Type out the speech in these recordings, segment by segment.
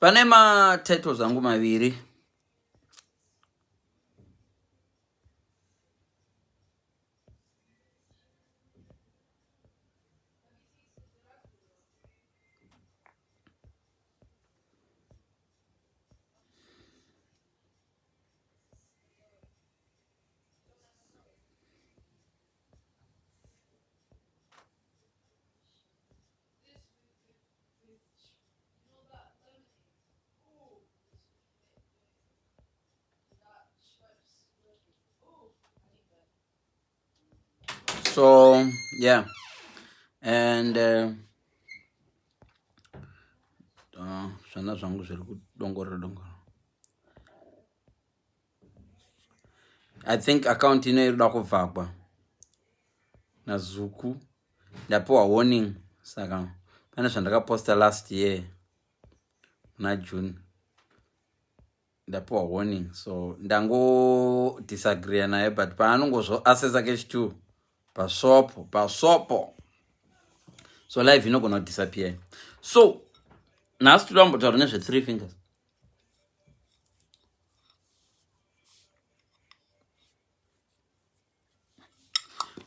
Pane matitles angu maviri. So yeah, and zvana zvangu zviri kudongorera dongorera. I think account ino iri kuda kuvhagwa naZuku. Ndapiwa warning, saka pane zvandakaposta last year muna June, ndapiwa warning, so ndango disagree naye, but paanongozoassessa kechi 2 pasopo pasopo, so live inogona kudisappear. So nhasi toda kumbotaura nezve three fingers.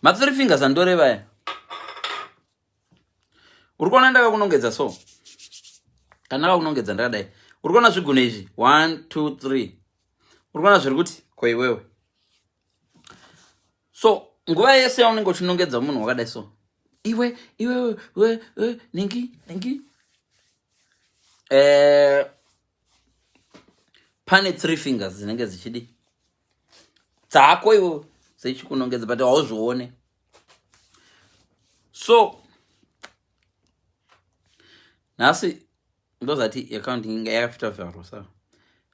Ma-three fingers andoreva aya, uri kuona ndakakunongedza. So kana ndakakunongedza ndakadai, uri kuona zviguno izvi, 1 2 3, uri kuona zviri kuti ko iwewe. So nguva yese yaunenge uchinongedza munhu wakadai, so iwe iwe we we ningi ningi, pane three fingers dzinenge dzichidi dzako iwe dzechikunongedza, but hauzvione. So nhasi ndozati account inga yakafita vharo, sa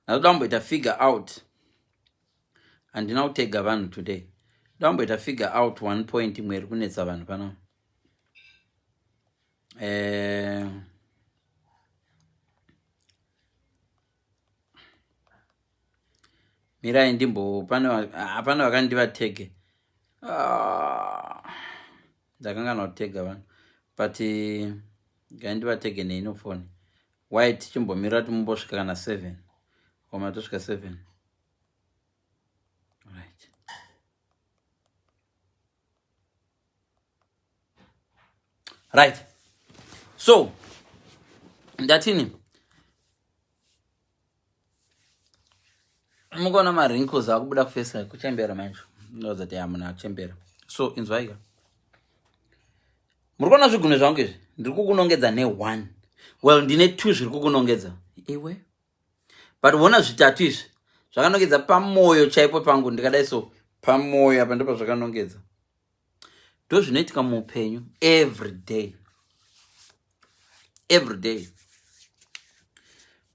nhasi damboita figure out, handina kutega vanhu today, ndamboita figure out one point imwe iri kunetsa vanhu pano. Mirai ndimbo, pane vakandivatege. Ah, ndakangana kutega vanhu, but gai ndivatege neino foni. Why tichimbomira timumbosvika kana 7 koma tosvika 7? Right, right. So ndatini, mukaona mawrinkles akubuda kuface, kuchembera manje, ndozati ya munhu akuchembera. So inzwaika, muri kuona zvigunwe zvangu izvi, ndiri kukunongedza ne-one, well, ndine two zviri kukunongedza iwe, but ona zvitatu izvi zvakanongedza pamwoyo chaipo pangu. Ndikadai so, pamwoyo apa ndipo zvakanongedza. Ndo zvinoitika muupenyu every day, every day.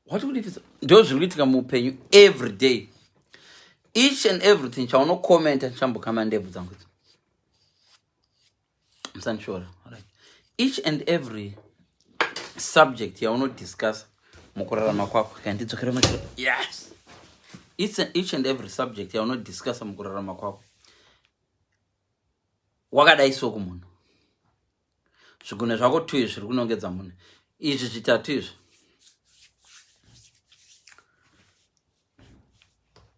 What would it, ndo zviri kuitika muupenyu every day, each and everything chaunokomenta. Chambokama ndebvu dzangu idzi, musandishora. Right, each and every subject yaunodiscuss mukurarama kwako, kandidzokera, yes, each and every subject yaunodiscussa mukurarama kwako wakadai so kumunhu, zvigunwe zvako tu izvi zviri kunongedza munhu, izvi zvitatu izvi.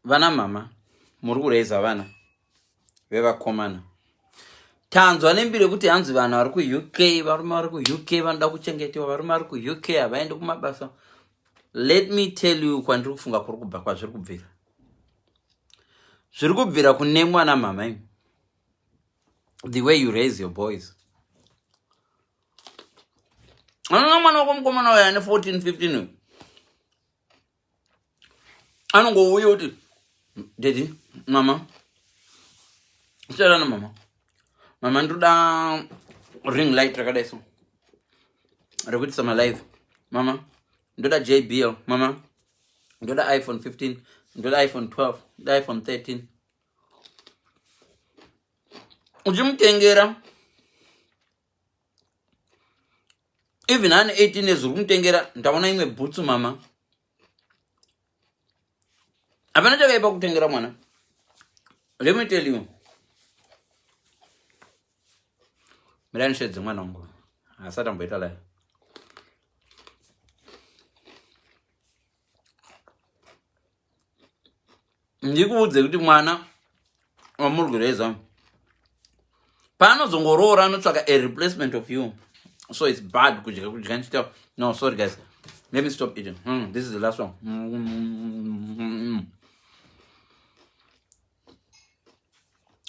Vana mama muri kuraiza vana vevakomana, tanzwa nembiri yekuti hanzi vanhu vari kuUK, varume vari kuUK vanoda kuchengetewa, varume vari kuUK havaendi kumabasa. Let me tell you kwandiri kufunga kuri kubva, kwazviri kubvira. Zviri kubvira kune mwana mama imi, the way you raise your boys. Anoona mwana wako mukomana uyo ane 14 15 uyu anongouya kuti, "Daddy, mama, siyana mama, mama, ndoda ring light rakadai so rekuitisa malive. Mama, ndoda JBL. Mama, ndoda iPhone 15, ndoda iPhone 12, ndoda iPhone 13." Uchimutengera even ane 18 years, uri kumutengera, "Ndaona imwe bhutsu, mama." Hapana chakaipa kutengera mwana. Let me tell you, mirai ndishedze mwana wangu asati amboita live. Ndikuudze kuti mwana wamuri kureza paanozongoroora anotsvaka a replacement of you. So it's bad kudya kudya ndichita. No, sorry guys, let me stop eating. This is the last one.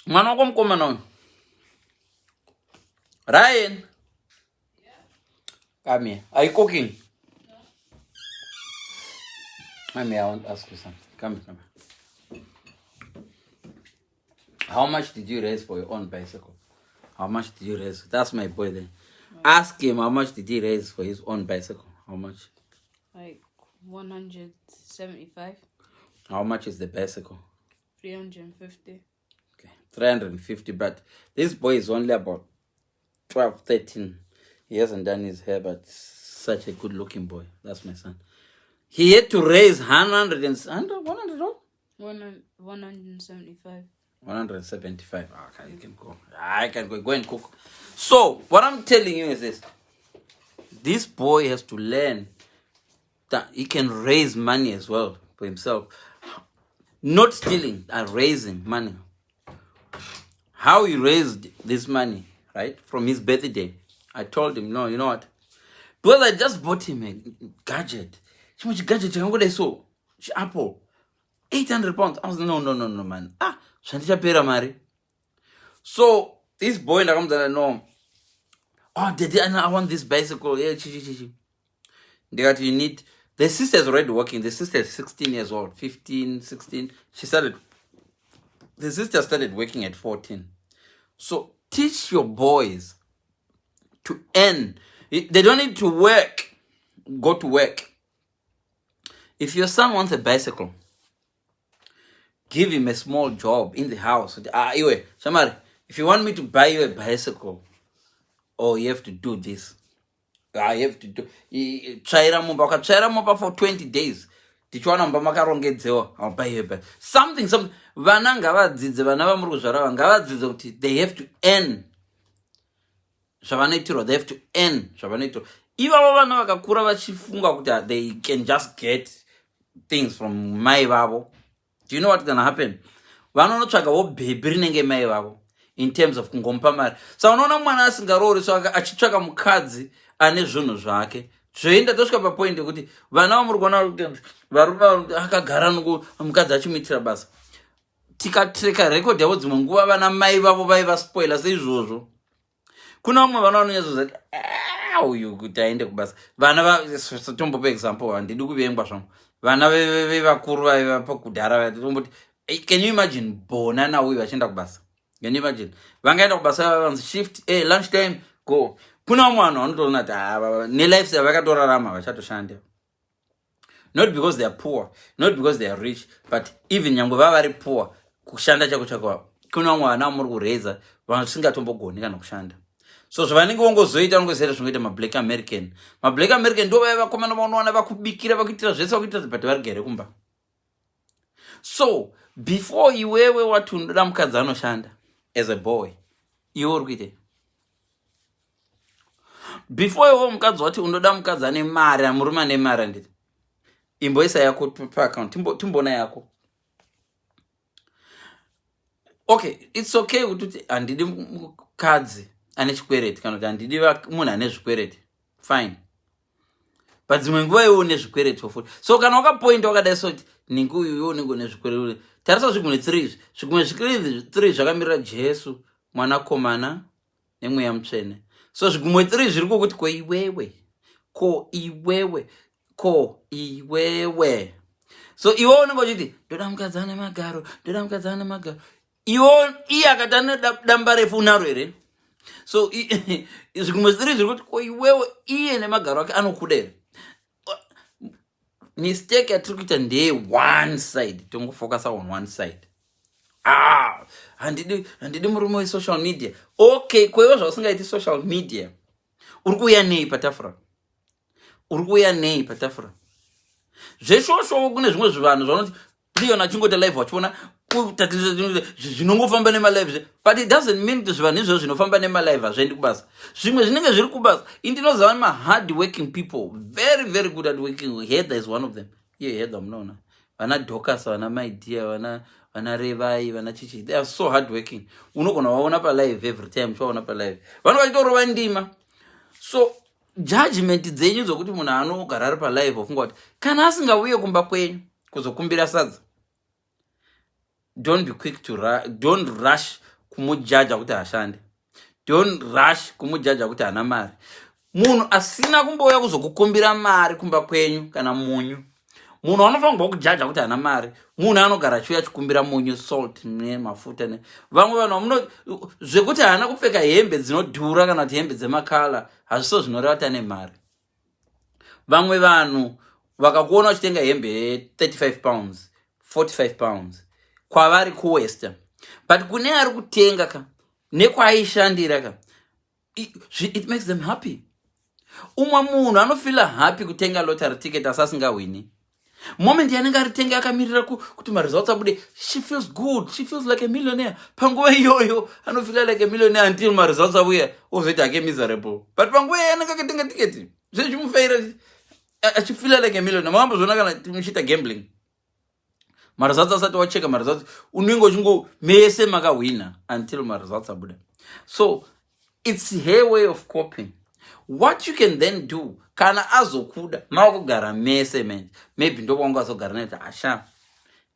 Mwana wako mukomana uyu, Ryan, come here. Are you cooking? Come here, I want to ask you something. Come here, come here. How much did you raise for your own bicycle? How much did you raise? That's my boy there. Ask him how much did he raise for his own bicycle. How much? Like 175. How much is the bicycle? 350. Okay, 350. But this boy is only about 12, 13. He hasn't done his hair, but such a good looking boy. That's my son. He had to raise 100 and 100, 100 what? 175. 175. Okay, you can go. I can go. Go and cook. So, what I'm telling you is this. This boy has to learn that he can raise money as well for himself. Not stealing, raising money. How he raised this money, right? From his birthday. I told him, no, you know what? Because I just bought him a gadget. Chimwe gadget changodai so. Apple. £800. I was like, no, no, no, no, man. Ah, zvandichapera mari. So this boy ndakamudza, no. Oh, daddy, I want this bicycle. Yeah, chi, chi, chi, chi. Ndikati, you need, the sister is already working. The sister is 16 years old, 15, 16. She started, the sister started working at 14. So teach your boys to earn. They don't need to work, go to work. If your son wants a bicycle, give him a small job in the house. Ah, iwe, Shamari, if you want me to buy you a bicycle, oh, you have to do this. I have to do. Tsvaira mumba, ukatsvaira mumba for 20 days. Tichiwana mumba makarongedzewa, I'll buy you a bicycle. Something, something. Vana ngavadzidze, vana vamuri kuzvara ngavadzidze kuti they have to earn zvavanoitirwa, they have to earn zvavanoitirwa. Ivavo vana vakakura vachifunga kuti they can just get things from mai vavo, do you know what gonna happen? Vanonotsvagawo bhebhi rinenge mai vavo in terms of kungomupa mari. Saka unoona mwana asingaroori, so achitsvaka mukadzi ane zvinhu zvake, zvoenda tosvika papoint yekuti vana vamuri kuona kuti varume akagara noku mukadzi achimuitira basa, tikatreka record yavo, dzimwe nguva vana mai vavo vaivaspoila seizvozvo. Kuna vamwe vana vanonyatsoziva kuti, "Ah, uyu kuti aende kubasa." Vana, tombopa example, handidi kuvengwa zvangu, vana vevakuru vaiva pakudhara, tomboti, can you imagine Bona nauyu vachienda kubasa? Can you imagine vangaenda kubasa vanzi shift, lunch time, go? Kuna vamwe vanhu vanotoona kuti, ah, nelife yavakatorarama vachatoshanda, not because they are poor, not because they are rich, but even nyangwe vava vari poor, kushanda chako chako. Kuna vamwe vana vamuri kureza vasingatombogoni kana kushanda, so zvavanenge vongozoita, vanongozoita zvingoita mablack American. Mablack American ndo vaya vakomana vaunowana vakubikira, vakuitira zvese, vakuitira, but varigere kumba. So before iwewe wati unoda mukadzi anoshanda, as a boy, iwe uri kuitei? Before iwewe mukadzi wati unoda mukadzi ane mari, murume ane mari, handiti imboisa yako paaccount, timboona yako. Okay, it's okay kuti uti handidi mukadzi ane chikwereti, kana kuti handidi munhu ane zvikwereti, fine, but dzimwe nguva iwe une zvikwereti futi. So kana wakapointa wakadai, soti ningi uyu, iwe unenge une zvikwereti. Tarisa zvigumwe 3 izvi, zvigumwe 3 zvakamirira Jesu, Mwanakomana neMweya Mutsvene. So zvigumwe 3 zviri kukuti, ko iwewe, ko iwewe, ko iwewe? So iwe unenge uchiti ndoda mukadzi ane magaro, ndoda mukadzi ane magaro. Iwe, iye akati ane damba refu, unaro here? So zvigumwe 3 zviri kuti, ko iwewe, iye nemagaro ake anokuda here? Mistake yatiri kuita ndeye one side, tongofocusa on one side. Ah, handidi, handidi murume wesocial media. Okay, kweiwe zvausingaiti social media, uri kuuya nei patafura? Uri kuuya nei patafura? Zveshoshowo kune zvimwe zvivanhu zvanoti Leon achingoita live, vachiona zvinongofamba nemalive, but it doesn't mean kuti zvivanhu izvozvo zvinofamba nemalive hazviendi kubasa. Zvimwe zvinenge zviri kubasa. Indinoziva mahard working people, very, very good at working. Heather is one of them. Iye Heather munoona, Vana Docas, vana Maidia, vana Revai, vana Chichi, they are so hard working. Unogona vaona palive every time, uchivaona palive vanhu vachitorova ndima. So judgment dzenyu dzokuti munhu anogara ari palive, ofunga kuti kana asingauye kumba kwenyu kuzokumbira sadza, don't be quick to don't rush kumujaja kuti hashande. Don't rush kumujaja kuti hana mari. Munhu asina kumbouya kuzokukumbira mari kumba kwenyu kana munyu, munhu anofanirwa kujaja kuti hana mari, munhu anogara achiuya achikumbira munyu, salt nemafuta. Ne vamwe vanhu vamuno zvekuti haana kupfeka hembe dzinodhura kana kuti hembe dzemakala, hazviso zvinoreva kuti ane mari. Vamwe vanhu vakakuona uchitenga hembe ye35 pounds, £45, kwavari kuwesta, but kune ari kutenga ka nekwaishandira ka, it makes them happy. Umwe munhu anofeela happy kutenga lottery ticket asi asingahwini. Moment yanenge aritenga akamirira kuti maresults abude, she feels good, she feels like a millionaire. Panguva iyoyo anofeela like a millionaire until maresults abuya, ozoita hake miserable. But panguva iyoyo anenge akatenga tiketi, zvezvimufaira, achifeela like a millionaire. Makambozviona kana muchiita gambling, maresults asati wacheka maresults, unenge uchingo mese makahwina until maresults abuda. So it's her way of coping. What you can then do, kana azokuda makugara mese manje, maybe ndokwanga azogara naye, asha,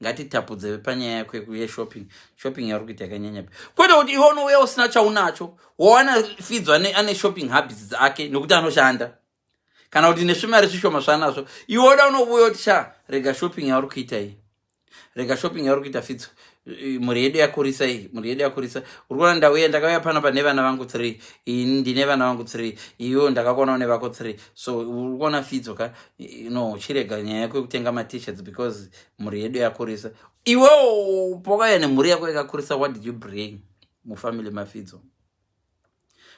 ngatitapudze panyaya yako yeshopping. Shopping yauri kuita yakanyanya, kwete kuti iwe unouya usina chaunacho, wawana Fidzo ane shopping habits dzake nokuti anoshanda kana kuti nesvimari zvishoma zvanazvo. Iwe oda unovuya kuti, "Sha, rega shopping yauri kuita iyi, rega shopping yauri kuita, Fidzo. Mhuri yedu yakurisa iyi, mhuri yedu yakurisa. Uri kuona ndauya, ndakauya panapa nevana vangu three. Ini ndine vana vangu three, iwo ndakakuonawo nevako three. So uri kuona, Fidzo ka, no, chirega nyaya yako yekutenga maT-shirts because mhuri yedu yakurisa." Iwewo pokauya nemhuri yako yakakurisa, what did you bring mufamily maFidzo?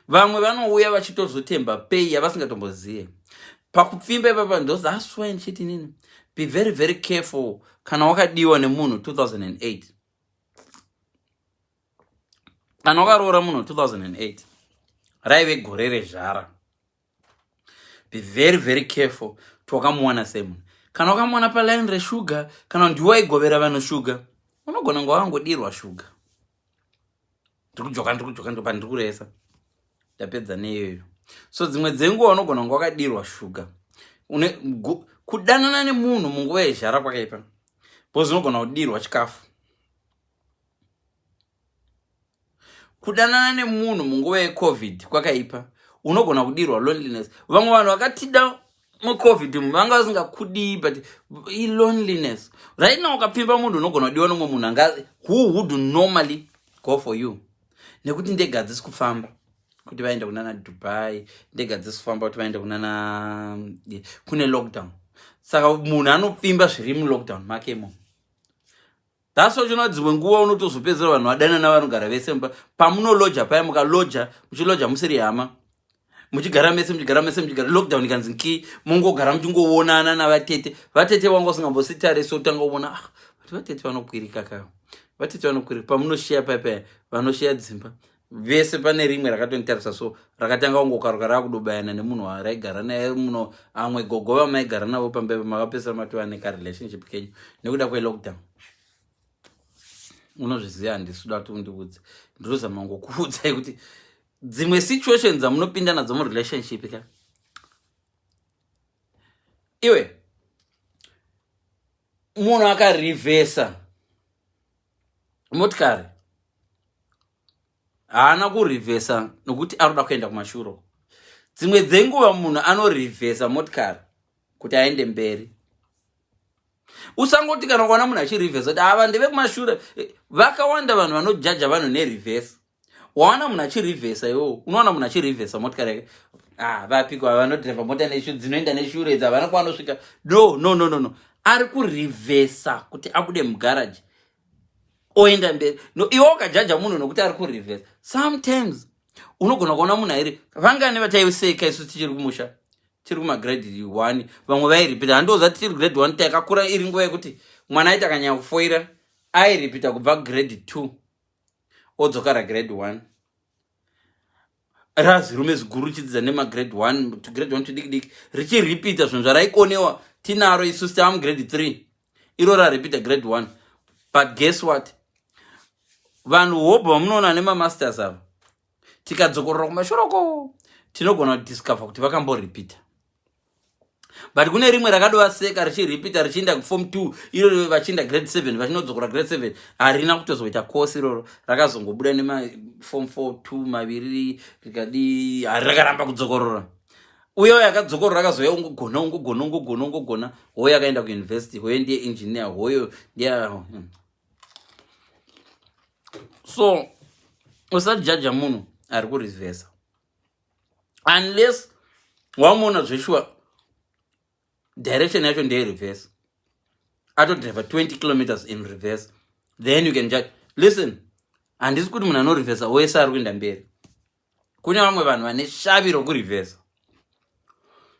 Vamwe vanouya vachitozotemba pei yavasingatombozive pakupfimba ipapa. Ndo that's why ndichiti nini, be very very careful kana wakadiwa nemunhu 2008, kana wakaroora munhu 2008, raive gore rezhara. Be very very careful kuti wakamuwana sei munhu. Kana wakamuwana paline reshuga, kana ndiwe waigovera vanhu shuga, unogona nga wakangodirwa shuga. Ndiri kujoka, ndiri kujoka, ndopa ndiri kuresa, ndapedza neiyoyo. So dzimwe dzenguva unogona kunge wakadirwa shuga. Kudanana nemunhu munguva yezhara kwakaipa because unogona kudirwa chikafu. Kudanana nemunhu munguva yeCovid kwakaipa, unogona kudirwa loneliness. Vamwe vanhu vakatida muCovid vanga vasingakudii, but iloneliness. Right now ukapfimba munhu, unogona kudiwa nomumwe munhu anga who would normally go for you, nekuti ndege hadzisi kufamba kuti vaende kunana Dubai, ndege hadzisi kufamba kuti vaende kunana kune lockdown. Saka munhu anopfimba zviri mulockdown make imomo. That's why uchiona dzimwe nguva unotozopedzera vanhu vadanana vanogara vese mumba. Pamunoloja paya, mukaloja, muchiloja musiri hama, muchigara mese, muchigara mese, muchigara, lockdown ikanzi nki, mungogara muchingoonana navatete. Vatete vanga usingambositarisi, utanga kuona, "Ah, but vatete vanokwirika ka, vatete vanokwirika." Pamunoshiya paya paya, vanoshiya dzimba vese. Pane rimwe rakatonitarisa, so rakatanga kungokaruka rakudobayana nemunhu waraigara naye muno. Amwe gogo vamaigara navo pamba, makapesera matova nekarelationship kenyu nekuda kwelockdown. Unozviziva, handisi kuda kuti undiudze. Ndirozama ngokuudzai kuti dzimwe situation dzamunopinda nadzo murelationship ka, iwe munhu akarivhesa motikari, haana kurivhesa nokuti ari kuda kuenda kumashuro. Dzimwe dzenguva munhu anorivhesa motikari kuti aende mberi. Usangoti kana ukaona munhu achirivhesa kuti ava ndevekumashure. Vakawanda vanhu vanojaja vanhu nerivhesa. Waona munhu achirivhesa, iwowo unoona munhu achirivhesa motikari yake, ah, vapiko vanodhiraivha mota dzinoenda neshure idzi, havana kwanosvika. No, no, no, no, no, ari kurivhesa kuti abude mugaraji oenda mberi. No, iwe ukajaja munhu nokuti ari kurivhesa, sometimes unogona kuona munhu airi, vangani vataiseka isu tichiri kumusha, tiri kumagrade 1, vamwe vairipita. Handoza tiri grade 1, takakura iri nguva yekuti mwana aiti akanyanya kufoira, airipita kubva grade 2 odzokara grade 1. Razirume ziguru chidzidza nemagrade 1 to grade 1 tudiki diki, richiripita zvinhu zvaraikonewa tinaro isusu tava mugrade 3. Iro raripita grade 1, but guess what? Vanhu hobho vamunoona nemamasters ava, tikadzokorora kumashoroko, tinogona kudiscover kuti vakamboripita. But kune rimwe rakadovaseka richiripita richienda kuform 2, iro vachienda grade 7, vachinodzokora grade 7. Harina kutozoita kosi iroro, rakazongobuda nemaform 4 2 maviri rikadi, hari rakaramba kudzokorora. Uye yakadzokorora akazouya ungogona, ungogona, ungogona, ungogona. Hoyo akaenda kuuniversity, hoyo ndiye engineer, hoyo ndiye. So usajaja munhu ari kurivhesa unless wamuona zveshuwa direction yacho ndeye-reverse, atodriva 20 kilometers in reverse, then you can judge. Listen, handisi kuti munhu anorivhesa wese ari kuenda mberi. Kune vamwe vanhu vane shavi rokurivhesa,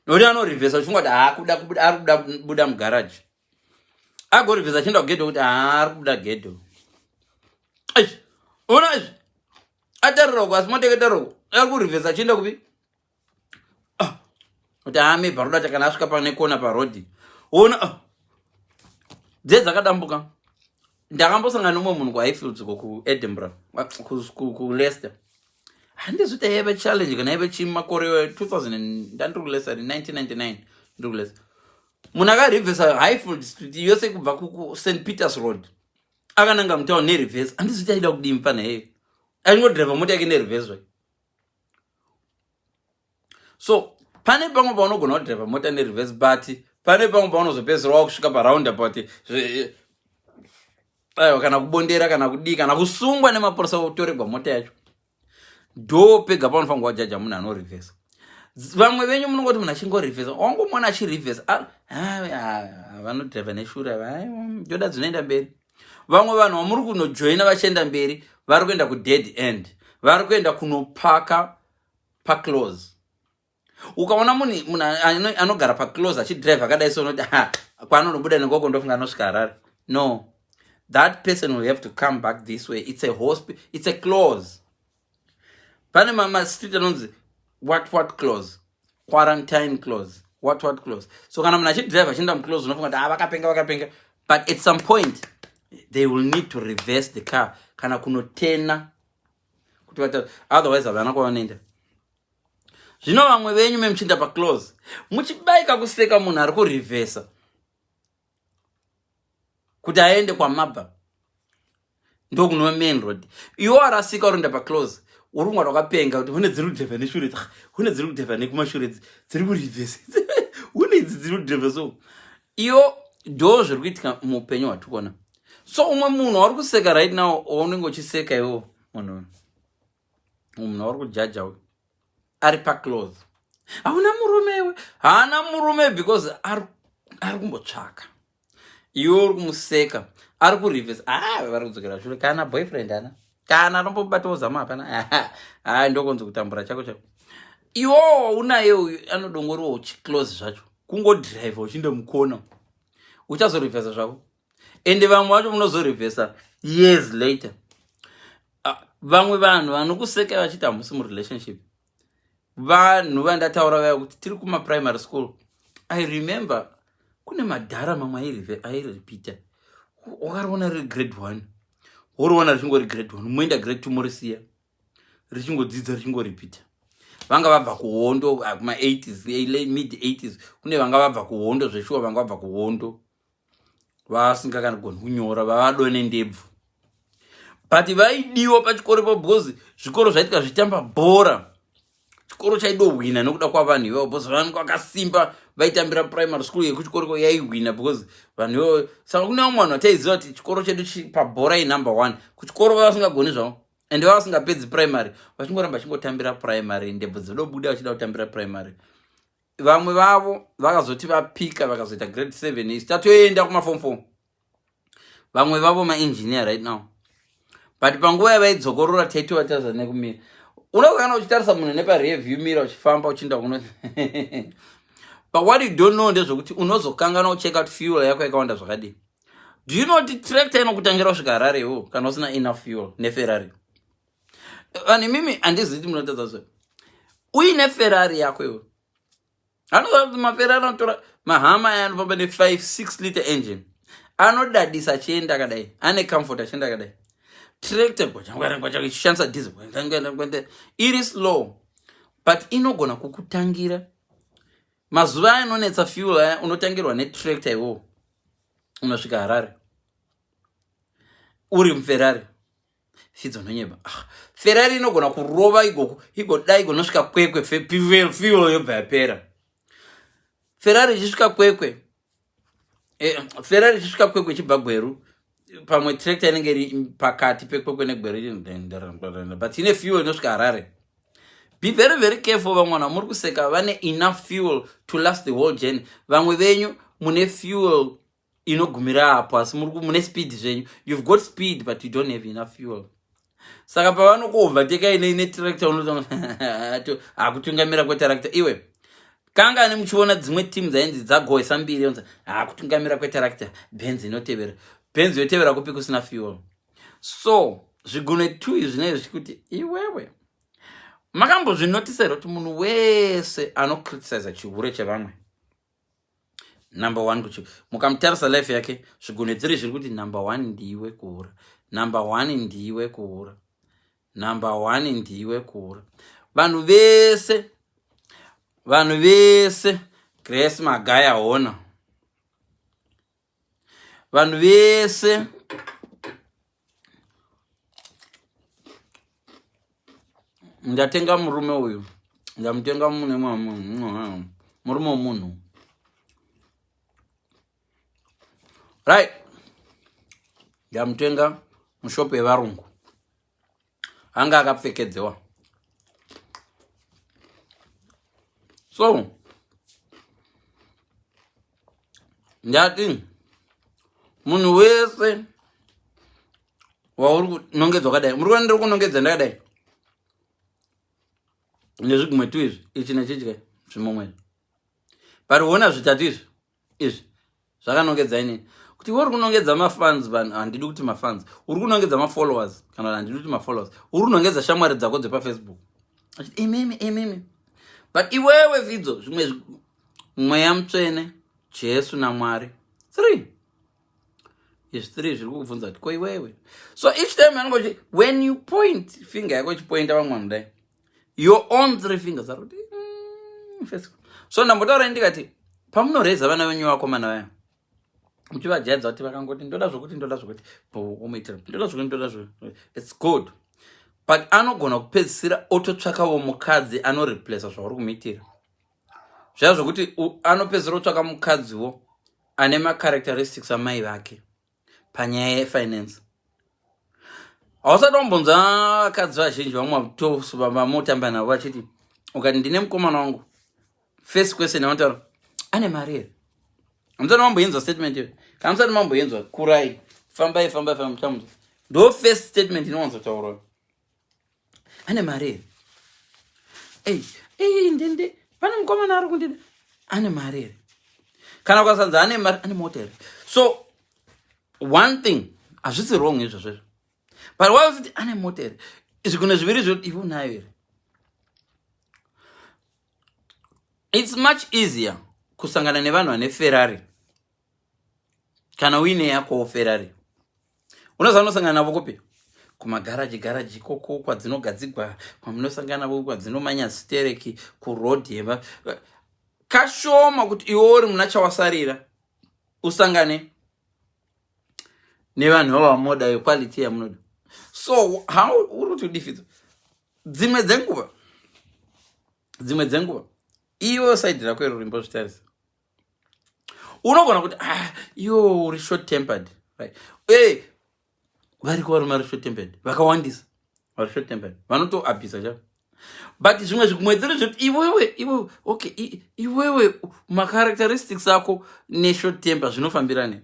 nokuti anorivhesa uchifunga kuti haakuda, ari kuda buda mugaraji, agorivhesa achienda kugedho, kuti haari kubuda gedho. Ona izvi, atarira uko, asi moteketara uko, ari kurivhesa achienda kupi? Ah, kuti haa, maybe aroda kana asvika pane kona parodhi, ona, ah, dze dzakadambuka. Ndakambosangana nomumwe munhu kuHighfields ko kuEdinburgh, kuLeicester. Handizi kuti yaive challenge kana yaive chii, makore 2000, ndandiri kuLeicester 1999, ndiri kuLeicester. Munhu akarivhesa Highfield Street yose kubva kuSt Peters Road akananga mutown nereverse. Handizi kuti aida kudii mufana iyeyo, achingodhiraivha mota yake nereverse zvake. So pane pamwe paunogona kudhiraivha mota nereverse, but pane pamwe paunozopedzisira wakusvika paroundabout, aiwa, kana kubondera, kana kudii, kana kusungwa nemapurisa, kutoregwa mota yacho. Ndo pega paunofanirwa kujaja munhu anorivhesa. Vamwe venyu munongoti munhu achingorivhesa, wangomuona achirivhesa, vanodhiraivha neshure, ndoda dzinoenda mberi. Vamwe vanhu vamuri kunojoina vachienda mberi vari kuenda kudead end, vari kuenda kunopaka paclose. Ukaona munhu anogara paclose achidhiraivha akadai so, unoti kwaanonobuda nekoko, ndofunga anosvika Harare. No, that person will have to come back this way. It's a hosp it's a close. Pane mastreet anonzi what what close, quarantine close, what what close. So kana munhu achidhiraivha achienda muclose, unofunga kuti ah, vakapenga, vakapenga, but at some point they will need to reverse the car kana kunotena kuti vata, otherwise havana kwavanoenda. Zvino vamwe venyu memuchiinda paclose, muchibaika kuseka munhu ari kurivhesa kuti aende kwamabva, ndokunova main road. Iwe warasika, urinda paclose, uri kungwada wakapenga kuti hune dziri kudhevha neshure, hune dziri kudhevha nekumashure, dziri kurivhesa, hune idzi dziri kudhevha. So iyo ndo zviri kuitika muupenyu hwatikuona. So umwe munhu wauri kuseka right now, waunenge uchiseka iwo, munhu wauri kujaja uyu ari paclose, hauna murume iwe, haana murume because ari kumbotsvaka. Iwe uri kumuseka, ari kurivhesa, ah, vari kudzokera shure, kana boyfriend ana, kana anombobatawo zama hapana. Hai, ndokonzi kutambura chako chako. Iwowo unaye uyu anodongoriwa uchiclose zvacho, kungodhiraivha uchienda mukona, uchazorivhesa zvako. Ende vamwe vacho munozorivhesa years later. Ah, vamwe vanhu vanokuseka vachiti hamusi murelationship, vanhu vandataura vaya kuti tiri kumaprimary school. I remember kune madhara mamwe airipita, wakariona riri grade 1, woriona richingori grade 1, moenda grade 2, morisiya richingodzidza, richingoripita. Vanga vabva kuhondo, ah, kuma-80s, mid 80s. Kune vanga vabva kuhondo zveshuwa, vanga vabva kuhondo vasingakagoni kunyora, vavado nendebvu, but vaidiwa pachikoro ipo because zvikoro zvaitika zvichitamba bhora, chikoro chaidohwina nekuda kwavanhu ivavo, because vanhu vakasimba vaitambira primary school yekuchikoro yaihwina because vanhu ivavo. Saka kune vamwe vanhu vataiziva kuti chikoro chedu pabhora inumber one kuchikoro, vavasingagoni zvavo ende vavasingapedzi primary, vachingoramba vachingotambira primary, ndebvu dzidobuda vachida kutambira primary. Vamwe vavo vakazoti vapika, vakazoita grade 7, isi tatoenda kumafom 4. Vamwe vavo maengineer right now, but panguva yavaidzokorora taitova nekumira. Unokana uchitarisa munhu neparearview mirror uchifamba uchienda kuno, but what you don't know ndezvekuti unozokanganwa kucheka kuti fuel yako yakawanda zvakadii. Do you know kuti tractor inokutangira kusvika Harare iwo kana usina enough fuel neFerrari? Vanhu imimi, handizivi kuti munotadza zve uine Ferrari yako iwo. Anoziva kuti maFerrari anotora maHummer aya anofamba ne5 6 liter engine. Anodadisa achienda akadai, ane comfort achienda akadai. Tractor gwachangwarangwacha ichishandisa diesel gwachangwarangwacha iri slow, but inogona kukutangira. Mazuva aya anonetsa fuel aya, unotangirwa netractor iwowo, unosvika Harare uri muFerrari. Fidzo nonyeba. Ah, Ferrari inogona kurova igoku igodai igonosvika Kwekwe, fuel yobva yapera. Ferrari ichisvika Kwekwe, Ferrari ichisvika Kwekwe ichibva Gweru, pamwe tractor inenge iri pakati peKwekwe neGweru, but ine fuel inosvika Harare. Be very very careful. Vamwana muri kuseka vane enough fuel to last the whole journey. Vamwe venyu mune fuel inogumira apo, asi mune speed zvenyu. You've got speed, but you don't have enough fuel. Saka pavanokuoverteka netractor, hakutungamira kwetractor. Iwe kangani muchiona dzimwe timu dzainzi dzagohwesa mbiri, onzi hakutungamira kwetractor, Benz inotevera. Benz yotevera kupi kusina fuel? So zvigunwe two izvi zvinenge zvichikuti iwewe. Makambozvinotisa here kuti munhu wese anocriticiza chihure chevamwe, number one kuchi mukamutarisa life yake, zvigunwe dziri zviri kuti number one ndiwe kuhura, number one ndiwe kuhura, number one ndiwe kuhura. Vanhu vese, vanhu vese, Grace Magaya hona, vanhu vese ndatenga murume uyu, ndamutenga mune murume wemunhu, right? Ndamutenga mushopu yevarungu, anga akapfekedzewa. So ndati munhu wese wauri kunongedza wakadai, muri kuona ndiri kunongedza ndakadai nezvigumwe tu izvi, ichi nechidya zvimumwe, but ona zvitatu izvi, izvi zvakanongedza inini kuti iwe uri kunongedza mafans. Vanhu, handidi kuti mafans, uri kunongedza mafollowers, kana handidi kuti mafollowers, uri kunongedza shamwari dzako dzepaFacebook, imimi imimi. But iwewe vidzo zvimwe, Mweya Mutsvene, Jesu naMwari, three izvi, three zviri kukubvunza kuti ko iwewe. So each time anongochi when you point finger yako ichipointa vamwe vanhu dai, your own three fingers ari kuti So ndambotaura ndikati pamunoreza vana venyu vakomana vaya, muchivajaidza kuti vakangoti ndoda zvokuti, ndoda zvokuti, omuitira ndoda zvokuti, ndoda zvokuti, it's good, but anogona kupedzisira ototsvakawo mukadzi anoreplaca zvauri kumuitira zviya, zvokuti anopedzisira otsvaka mukadziwo ane macharacteristics amai vake panyaya yefinance. Hausati wambonzwa vakadzi vazhinji vamwe vamotamba navo vachiti ukati ndine mukomana wangu, first question yavanotaura, ane mari here? Hamusati mamboinzwa statement iyo? Kana musati mamboinzwa, kurai, fambai, fambai, fambai, muchamunzwa. Ndo first statement inowanzotaurwa, ane mari here? Ei ei, ndinde pane mukomana ari kundida, ane mari here? Kana ukasanzi ane mari, ane mota here? So one thing, hazvisi wrong izvozvo izvo, but why usiti ane mota here, zvigunwe zviviri zvo iwe unayo here? It's much easier kusangana nevanhu vane Ferrari kana uine yakowo Ferrari. Unoziva unosangana navo kupi? Kumagaraji, garaji ikoko kwadzinogadzigwa, kwamunosangana navo kwadzinomanya stereki kuroad yeva. Kashoma kuti iwe uri muna chawasarira usangane nevanhu vavamoda, yequality yamunoda. So how uri kuti udifidza? Dzimwe dzenguva, dzimwe dzenguva iwe side rako iro rimbozvitarisa. Unogona kuti, ah, iwe uri short tempered, right? E, variko varume vari short tempered vakawandisa, vari short tempered vanotoabhisa chavo, but zvimwe zvikumwedzero zvekuti iwewe, iwewe, okay, iwewe macharacteristics ako neshort temper zvinofambirane.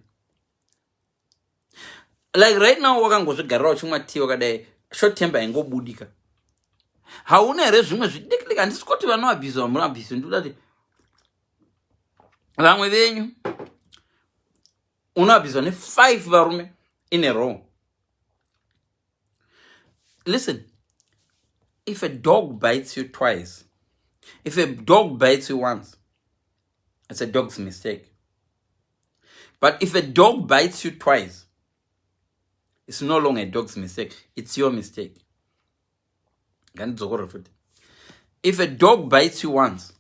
Like right now wakangozvigarira uchimwa tea wakadai, short temper haingobudika. Hauna here zvimwe zvidikidiki? Handisi kuti vanoabhisa, vamunoabhisa, ndikuda kuti vamwe venyu unoabhiswa ne5 varume in a row. Listen, if a dog bites you twice, if a dog bites you once, it's a dog's mistake. But if a dog bites you twice, it's no longer a dog's mistake, it's your mistake. Ngandidzokorore futi. If a dog bites you once,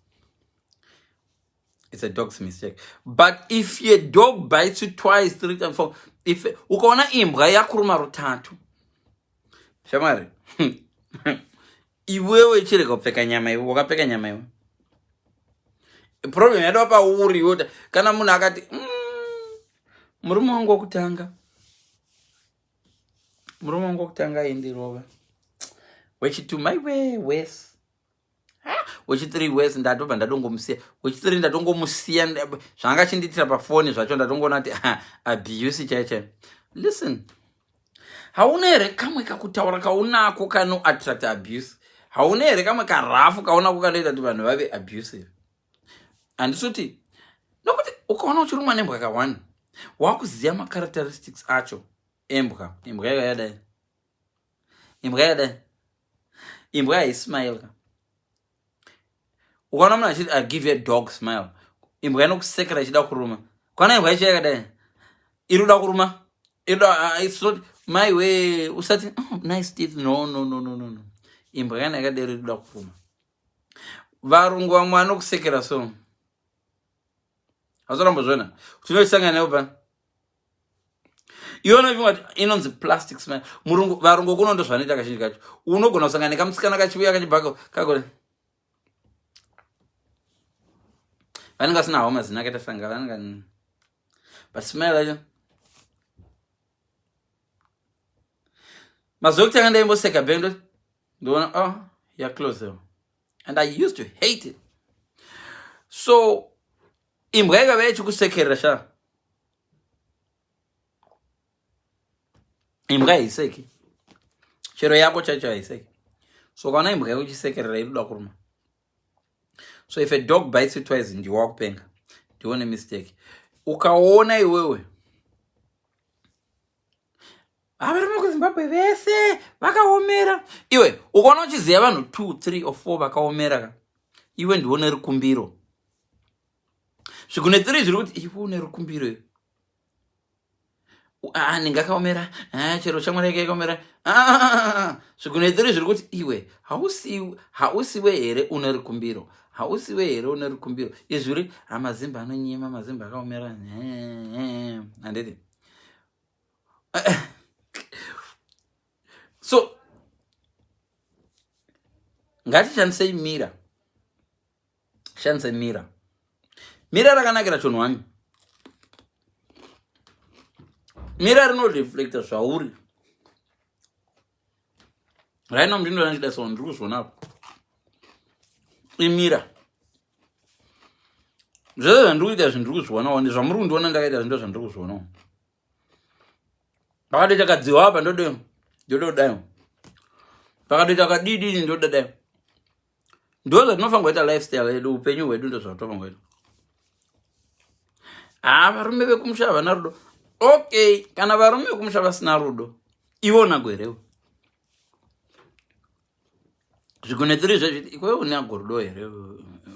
it's a dog's mistake. But if a dog bites you twice, three times, four, if ukaona imbwa yakuruma rutatu, shamwari, iwewe chirega kupfeka nyama iwe, wakapfeka nyama iwe. Problem yadova pauri iwe. Kana munhu akati murume wangu wokutanga, murume wangu wokutanga aindirova, wechitu maiwe wese, wechi3 wese ndatobva ndatongomusiya, wechi3 ndatongomusiya, zvanga chindiitira pafoni zvacho ndatongoona kuti abuse chaiyo chaiyo. Listen, hauna here kamwe kakutaura kaunako kano attract abuse? Hauna here kamwe karafu kaunako kanoita kuti vanhu vave abusive? Handisi kuti nokuti ukaona uchirumwa nembwa ka1, wakuziva macharacteristics acho embwa. Imbwa yakadai, imbwa yakadai, imbwa haismile ka. Ukaona munhu achiti, "I give you a dog smile," imbwa inokusekera ichida kuruma. Ukaona imbwa icho yakadai, iri kuda kuruma, it's not my way. Usati, "Oh, nice teeth." No, no, no, no, no, no. Imbwa kana yakadero iri kuda kuruma. Varungu vamwe vanokusekera, so hauzorambozviona tinochisangana nayo pa iona kuti inonzi plastic smile. Murungu, varungu kuno ndo zvanoita kazhinji kacho. Unogona kusangana nekamusikana kachiuya kachibhaka kako, vanenge vasina hawo mazina akaita sanga vanenge, but smile yacho mazuva ekutanga ndaimboseka bendo, ndoona, oh, yaclose, and I used to hate it. So imbwa ikava ichikusekerera sha, imbwa haiseki, chero yako chacho haiseki. So ukaona imbwa yako ichisekerera, iri kuda kuruma. So if a dog bites you twice, ndiwe wakupenga, ndione mistake. Ukaona iwewe varume kuZimbabwe vese vakaomera, iwe ukaona uchiziva vanhu 2, 3 or 4 vakaomera ka, iwe ndione rikumbiro. Zvikune 3 zviri kuti iwe une rukumbiro iwe. Ah, ndingakaomera, ah, chero shamwari yake yakaomera. Ah, zvikune 3 zviri kuti iwe hausiwe here une rukumbiro, hausiwe here une rukumbiro. Izvi uri amazimba anonyima, mazimba akaomera, handiti? So ngatishandisei mirror, shandise mirror. Mirror rakanakira chonhu wani, mirror rinoreflecta zvauri. Right now ndinoona ndichida, so ndiri kuzviona apo imirror. Zvese zvandiri kuita zvi ndiri kuzvionawo, zvamuri kundiona ndakaita zvindo zvandiri kuzvionawo. Pakatoita kadziwa apa, ndode ndododai, pakatoita kadidini, ndodadai. Ndo zvatinofanira kuita lifestyle yedu, upenyu hwedu, ndo zvatofanira kuita. Ha, varume vekumusha havana rudo. Okay, kana varume vekumusha vasina rudo, iwe unago herewe? Zvigone tiri zvezvi, iwewe unago rudo here?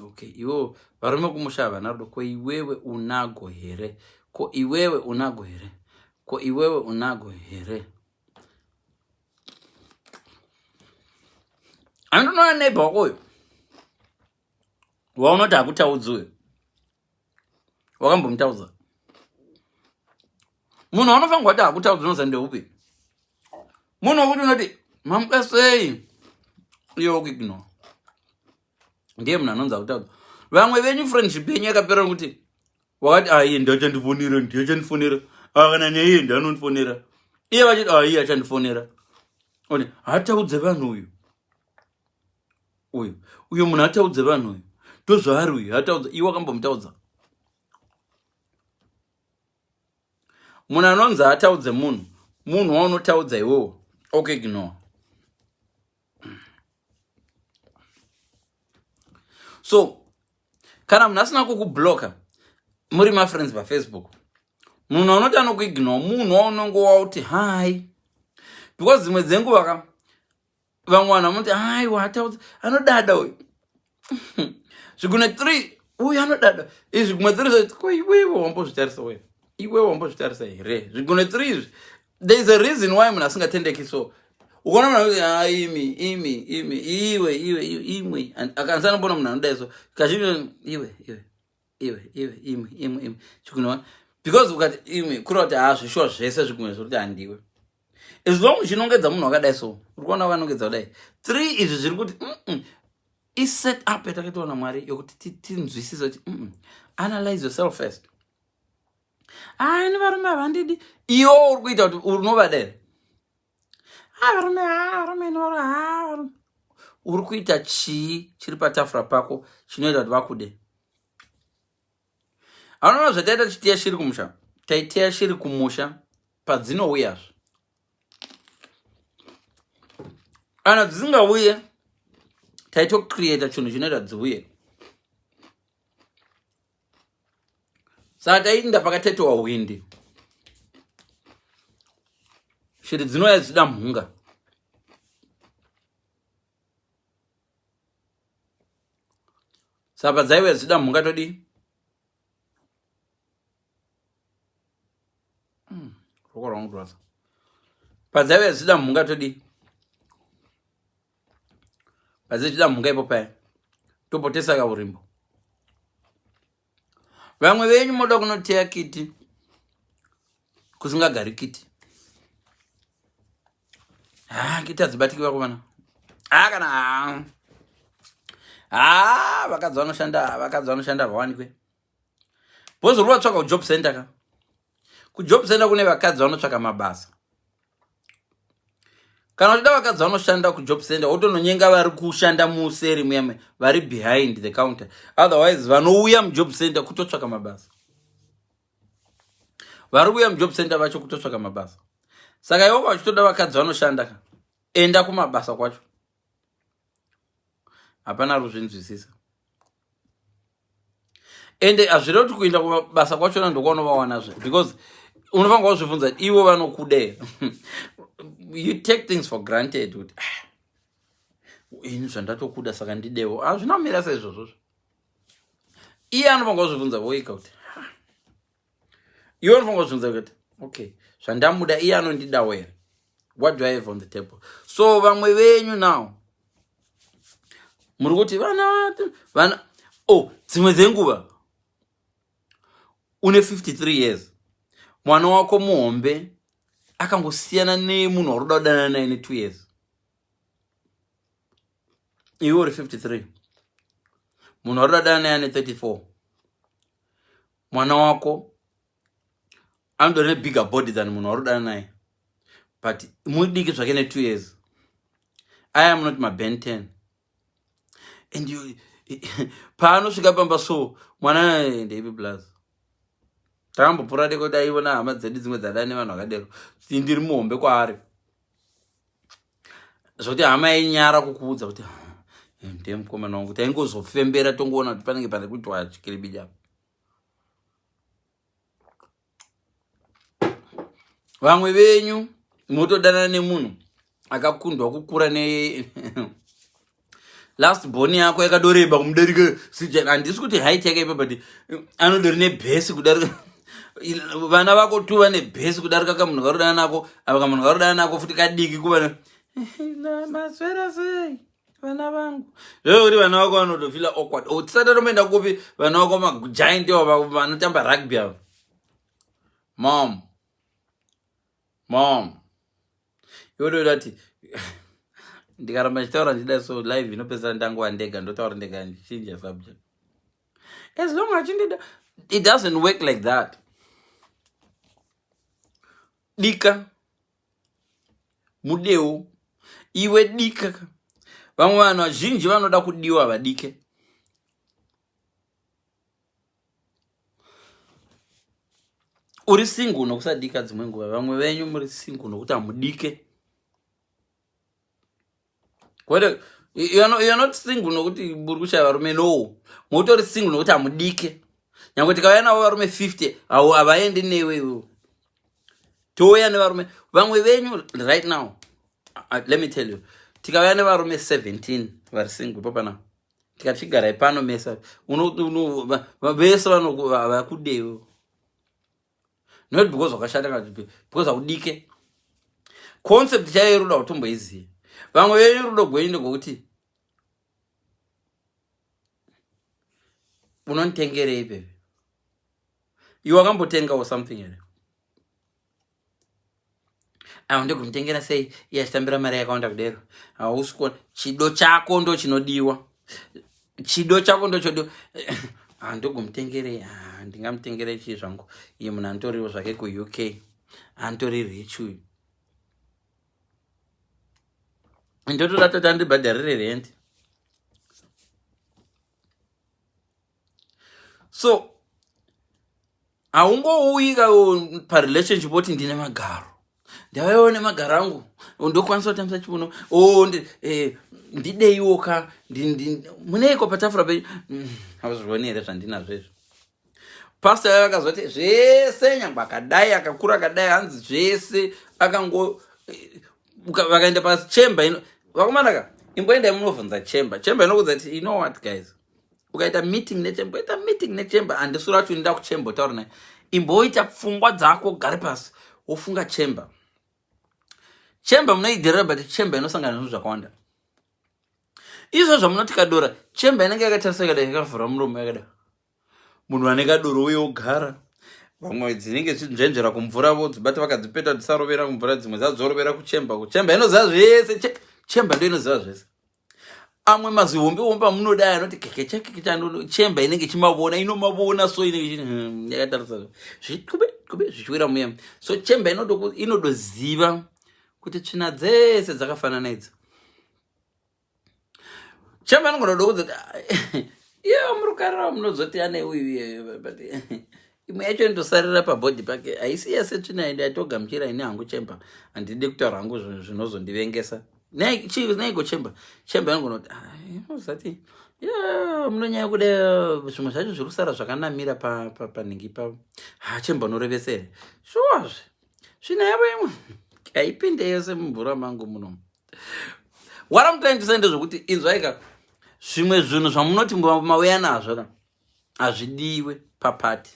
Okay, iwewe, varume vekumusha havana rudo, ko iwewe unago here? Ko iwewe unago here? Ko iwewe unago here? Andinoona neighbor wako uyo waunoti hakutaudzi uyo, wakambomutaudza? Munhu wanofanirwa kuti hakutaudzi unoza ndeupi? Munhu wekuti unoti, "Mamuka sei?" iye wokuignore, ndiye munhu anonzi hakutaudza. Vamwe venyu friendship yenyu yakapera nekuti wakati, "Aiye ndachandifonera, ndiye achandifonera." Kana neiye ndianondifonera, iye vachiti, "Aiye achandifonera." One hataudze vanhu uyu, uyu, uyu munhu ataudze vanhu uyu, ndozvaari uyu, hataudza. Iwe wakambomutaudza? Munhu anonzi ataudze munhu, munhu waunotaudza iwewo okuignore. So kana munhu asina kukubloka, muri mafriends paFacebook, munhu anoti anokuignore munhu waunonge wauti hi, because dzimwe dzenguva ka vamwe vanhu vanoti, "Aiwa, ataudza, anodada uyu." Zvigune 3 uyu anodada izvi, gumwe 3 zvati, ko iwewe wambozvitarisa wewe? Iwe wambozvitarisa here zvigunwe 3 izvi? There is a reason why munhu asingatendeki. So ukaona munhu ah, imi imi imi iwe iwe iwe imwe, akanisa anombona munhu anodai so kazhinji iwe iwe iwe iwe imwe imwe imwe chigunwe one, because ukati imwe kureva kuti haa zvishuwa zvese zvigunwe zviri kuti handiwe. As long uchinongedza munhu wakadai so, uri kuona wakanongedza kudai three izvi zviri kuti iset up yatakaitwa naMwari yokuti tinzwisise kuti analyze yourself first. Ah, ini varume havandidi. Iwo uri kuita kuti unovada here? Ah, varume, ah, varume, ini varume, ah, varume. Uri kuita chii chiri patafura pako chinoita kuti vakude? Anoona zvataita tichiteya shiri kumusha. Taiteya shiri kumusha padzinouyazve. Kana dzisingauye, taitocreata chinhu chinoita dziuye. Saka taiinda pakatetowa hwindi, shiri dzinouya dzichida mhunga. Saka padzaiuya dzichida mhunga, todii? Ruoko rwangu rwasa. Padzaiuya dzichida mhunga, todii? Padzichida mhunga ipo paya, topotesa kaurimbo. Vamwe venyu moda kunoteya kiti kusingagari kiti. Ha, kiti hadzibatiki vakomana. Ha, kana ha, vakadzi vanoshanda, vakadzi vanoshanda havawanikwe. Bhozi uri vatsvaka kujob center ka? Kujob center kune vakadzi vanotsvaka mabasa. Kana uchida vakadzi vanoshanda kujob center, wotononyenga vari kushanda museri muyame, vari behind the counter. Otherwise vanouya mujob center kutotsvaka mabasa, vari kuuya mujob center vacho kutotsvaka mabasa. Saka ivo vachitoda vakadzi vanoshanda ka, enda kumabasa kwacho. Hapana ruzvinzwisisa. Ende hazvirevi kuti kuenda kumabasa kwachona ndokwaunovawanazve, because unofanira kuzvibvunza ivo vanokuda here. You take things for granted kuti, ah, ini zvandatokuda saka ndidevo. Hazvina kumira saizvozvozvo. Iye anofanira kuzvibvunza voika kuti, iwe unofanira kuzvibvunza kuti, okay, zvandamuda, iye anondidawo here? What do I have on the table? So vamwe venyu now muri kuti vana vana. Oh, dzimwe dzenguva une 53 years, mwana wako muhombe akangosiyana nemunhu wauri kuda kudanana naye ne2 years. Iwe uri 53, munhu wauri kuda kudanana naye ane 34. Mwana wako anodori nebigger body than munhu wauri kudana naye, but mudiki zvake ne2 years. I am not maben 10 and you paanosvika pamba so mwana ndeipi plus takambopfuura deko taiona hama dzedu dzimwe dzada nevanhu vakadero. Ndiri muhombe kwaari zvokuti hama yainyara kukuudza kuti ndiye mukomana wangu. Taingozofembera tongoona kuti panenge pane kuitwa chikiribidi apa. Vamwe venyu motodanana nemunhu akakundwa kukura ne last born yako yakadoreba kumudarika. Handisi kuti height yakaipa, but anodori nebhesi kudarika vana vako tu, vane bhesi kudarika kamunhu karudana nako ava. Kamunhu karudana nako futi kadiki kuva. Maswera sei vana vangu? Zvekuti vana vako vanotofila awkward. Oh, tisati tomboenda kupi, vana vako magiant vanotamba rugby ava, mom, mom, iwe toita kuti ndikaramba ndichitaura ndichida so live inopedzisira ndangova ndega ndotaura ndega ndichinja subject. As long achindida, it doesn't work like that. Dika mudewo, iwe dika. Vamwe vanhu vazhinji vanoda kudiwa vadike. Uri single nokusadika. Dzimwe nguva vamwe venyu muri single nokuti hamudike. Kwete, you are not single nokuti muri kushaya varume. No, mutori single nokuti hamudike. Nyange tikauya navo varume 50, havaendi newe iwewo. Touya nevarume, vamwe venyu right now, let me tell you, tikauya nevarume 17 vari single popana, tikati chigarai pano mesa, vese vakudewo. Not because wakashata kana because haudike. Concept chaiyo yerudo hautomboizivi. Vamwe venyu rudo gwenyu ndegwekuti unonditengerei baby? Iwe wakambotengawo something here? Awo ndekumutengera sei iye achitambira mari yakawanda kudero? Hausi kuona chido chako ndo chinodiwa, chido chako ndo chodiwa. Ah, ndogomutengerei? Ah, ndingamutengerei chii zvangu? Iye munhu anotoriwo zvake kuUK, anotori rich uyu, ndotoda toti andibhadharire rent. So haungouyi ka parelationship woti ndine magaro, ndavaiwo nemagaro angu, ndokwanisa kutambisa chiuno. O oh, eh, ndideiwo ka, muneiko patafura penyu? Hauzvioni here zvandinazvo izvo? Pastor vaya vakazoti zvese, nyangwe akadai akakura akadai, hanzi zvese akango eh, vakaenda pachemba ino. Vakomana ka, imboendai munovhunza chemba. Chemba inokudza kuti, you know what guys, ukaita meeting nechemba, ukaita meeting nechemba, handisura kuti unoenda kuchemba utaura naye. Imboita pfungwa dzako, gare pasi wofunga chemba. Chemba munoidherera, but chemba inosangana nezvinhu zvakawanda. Izvo zvamunoti kadora, chemba inenge yakatarisa yakadai, yakavhura muromo yakadai. Munhu ane kadoro uye ogara, vamwe dzinenge dzinzvenzvera kumvura, vodzibata vakadzipeta dzisarovera kumvura, dzimwe dzadzorovera kuchemba. Kuchemba inoziva zvese, chemba ndo inoziva zvese. Amwe mazihombe hombe amunodai anoti kekecha kekecha, chemba inenge ichimavona, inomavona. So inenge yakatarisa zvikube kube zvichiwira muya. So chemba inodoziva kuti tsvina dzese dzakafanana idzi. Chemba anogona kuda kudzoti iye muri kukarira, munozoti ane uyu, but imwe yacho inotosarira pabhodhi pake, haisi yese tsvina. Ende atogamuchira ini hangu chemba, handidi kutaura hangu zvinozondivengesa. Naiko chemba? Chemba inogona kuti inozati munonyanya kuda zvimwe zvacho zviri kusara zvakanamira panhingi pavo. Ha, chemba unorevesa here? Shuwazve svina yavo imwe haipinde yose mumvura mangu munomu. What I'm trying to say ndezvekuti inzwaika, zvimwe zvinhu zvamunoti mauya nazvo ka hazvidiwe papati.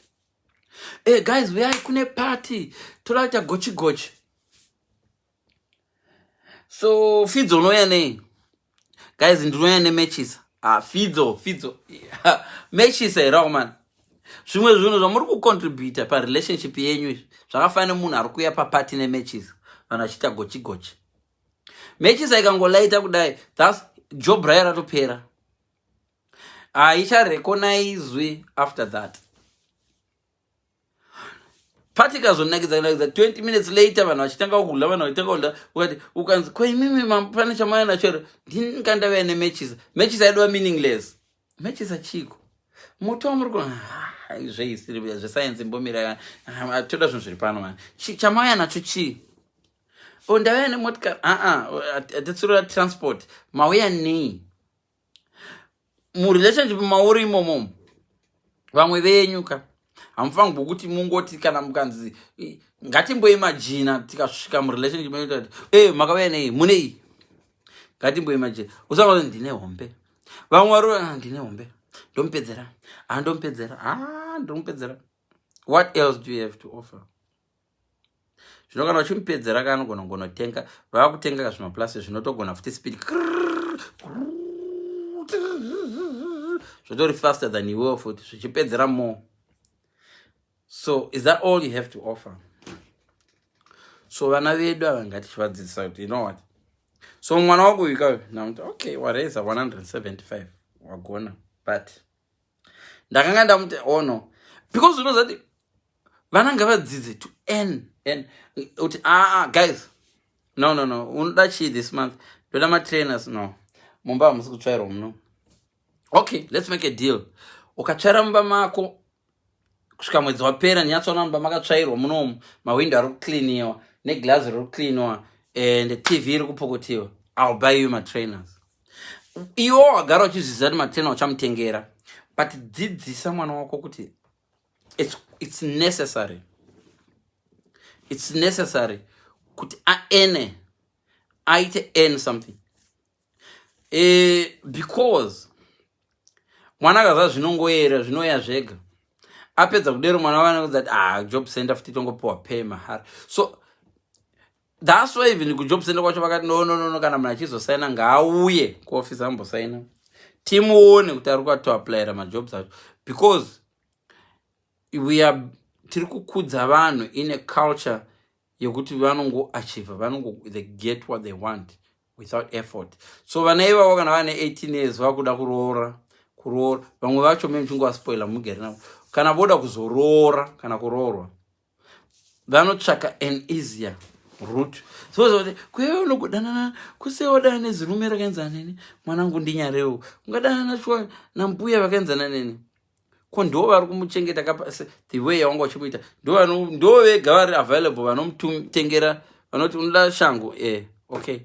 Hey guys, uyai kune party, toda kuita gochi gochi. So Fidzo unouya nei? Guys, ndinouya nemechisa. Ah, Fidzo, Fidzo, mechisa here akomana? Zvimwe zvinhu zvamuri kucontributa parelationship yenyu izvi zvakafanana nemunhu ari kuuya papati nemechisa, vanhu vachiita gochi gochi. Mechisa ikangolaita kudai, thats job rayo ratopera, haicharekonaizwi after that. Pati ikazonakidza nakidza, 20 minutes later vanhu vachitanga kudla, vanhu vachitanga kudla, ukati ukanzi, ko imimi pane chamauya nacho here? Ndinga ndauya nemechisa. Mechisa yadova meaningless. Mechisa chiko? Moto wamuri ku zveisiri zvesayensi, mbomira, toda zvinhu zviri pano mani. Chamauya nacho chii? O, ndauya nemotikari. Aa, hatitsurira transport. Mauya nei murelationship mauri imomo? Vamwe venyu ka hamufanirwi kuti mungoti kana mukanzi ngatimboimajina tikasvika murelationship medu, e makauya nei, munei? Ngatimboimajina, usanga ndine hombe. Vamwe vari, ah, ndine hombe, ndomupedzera, ah, ndomupedzera, ah, ndomupedzera. What else do you have to offer? Zvino kana uchimupedzera ka, anogona kugonotenga, vava kutenga ka zvimaplasi zvinotogona futi speed, zvotori faster than iwewo futi, zvichipedzera more. So is that all you have to offer? So vana vedu ava ngatichivadzidzisa kuti, you know what, so mwana wako uyu ka, namuti okay, wareza 175, wagona, but ndakanga ndamuti, oh no, because unozati vana ngavadzidze to earn and kuti, aa ah, guys, no, no, no, unoda chii this month? Ndoda matrainers. No, mumba hamusi kutsvairwa muno. Okay, let's make a deal. Ukatsvaira mumba mako kusvika mwedzi wapera, ndinyatsoona mumba makatsvairwa munomu, mahwindo ari kucleaniwa, neglazi riri kucleaniwa and TV iri kupukutiwa, I'll buy you matrainers. Iwo wagara uchizviziva kuti matrainer uchamutengera, but dzidzisa mwana wako kuti it's necessary, it's necessary kuti aene aite earn something, because mwana akaziva zvinongoyera, zvinoya zvega. Apedza kudero mwana wavana kuza kuti ah, job center futi tongopiwa pay mahara. So that's why even kujob center kwacho vakati no, no, no, no, kana munhu achizosaina ngaauye kuoffice ambosaina timuone kuti ari kuatoaplyira majobs acho, because we are tiri kukudza vanhu in a culture yekuti vanongoachieve, vanongo they get what they want without effort. So vana ivavo kana vane 18 years vakuda kuroora, kuroora vamwe vacho me muchingovaspoila mugere navo, kana voda kuzoroora kana kuroorwa vanotsvaka an easier route. So kuyewe unogodanana kusewadana nezirume rakaenzana neni, mwanangu ndinyarewo, ungadanana shuwa nambuya vakaenzana neni? Ko ndo vari kumuchengeta the way yawanga uchimuita, ndo vega vari available vanomutengera, vanoti unoda shangu, e okay,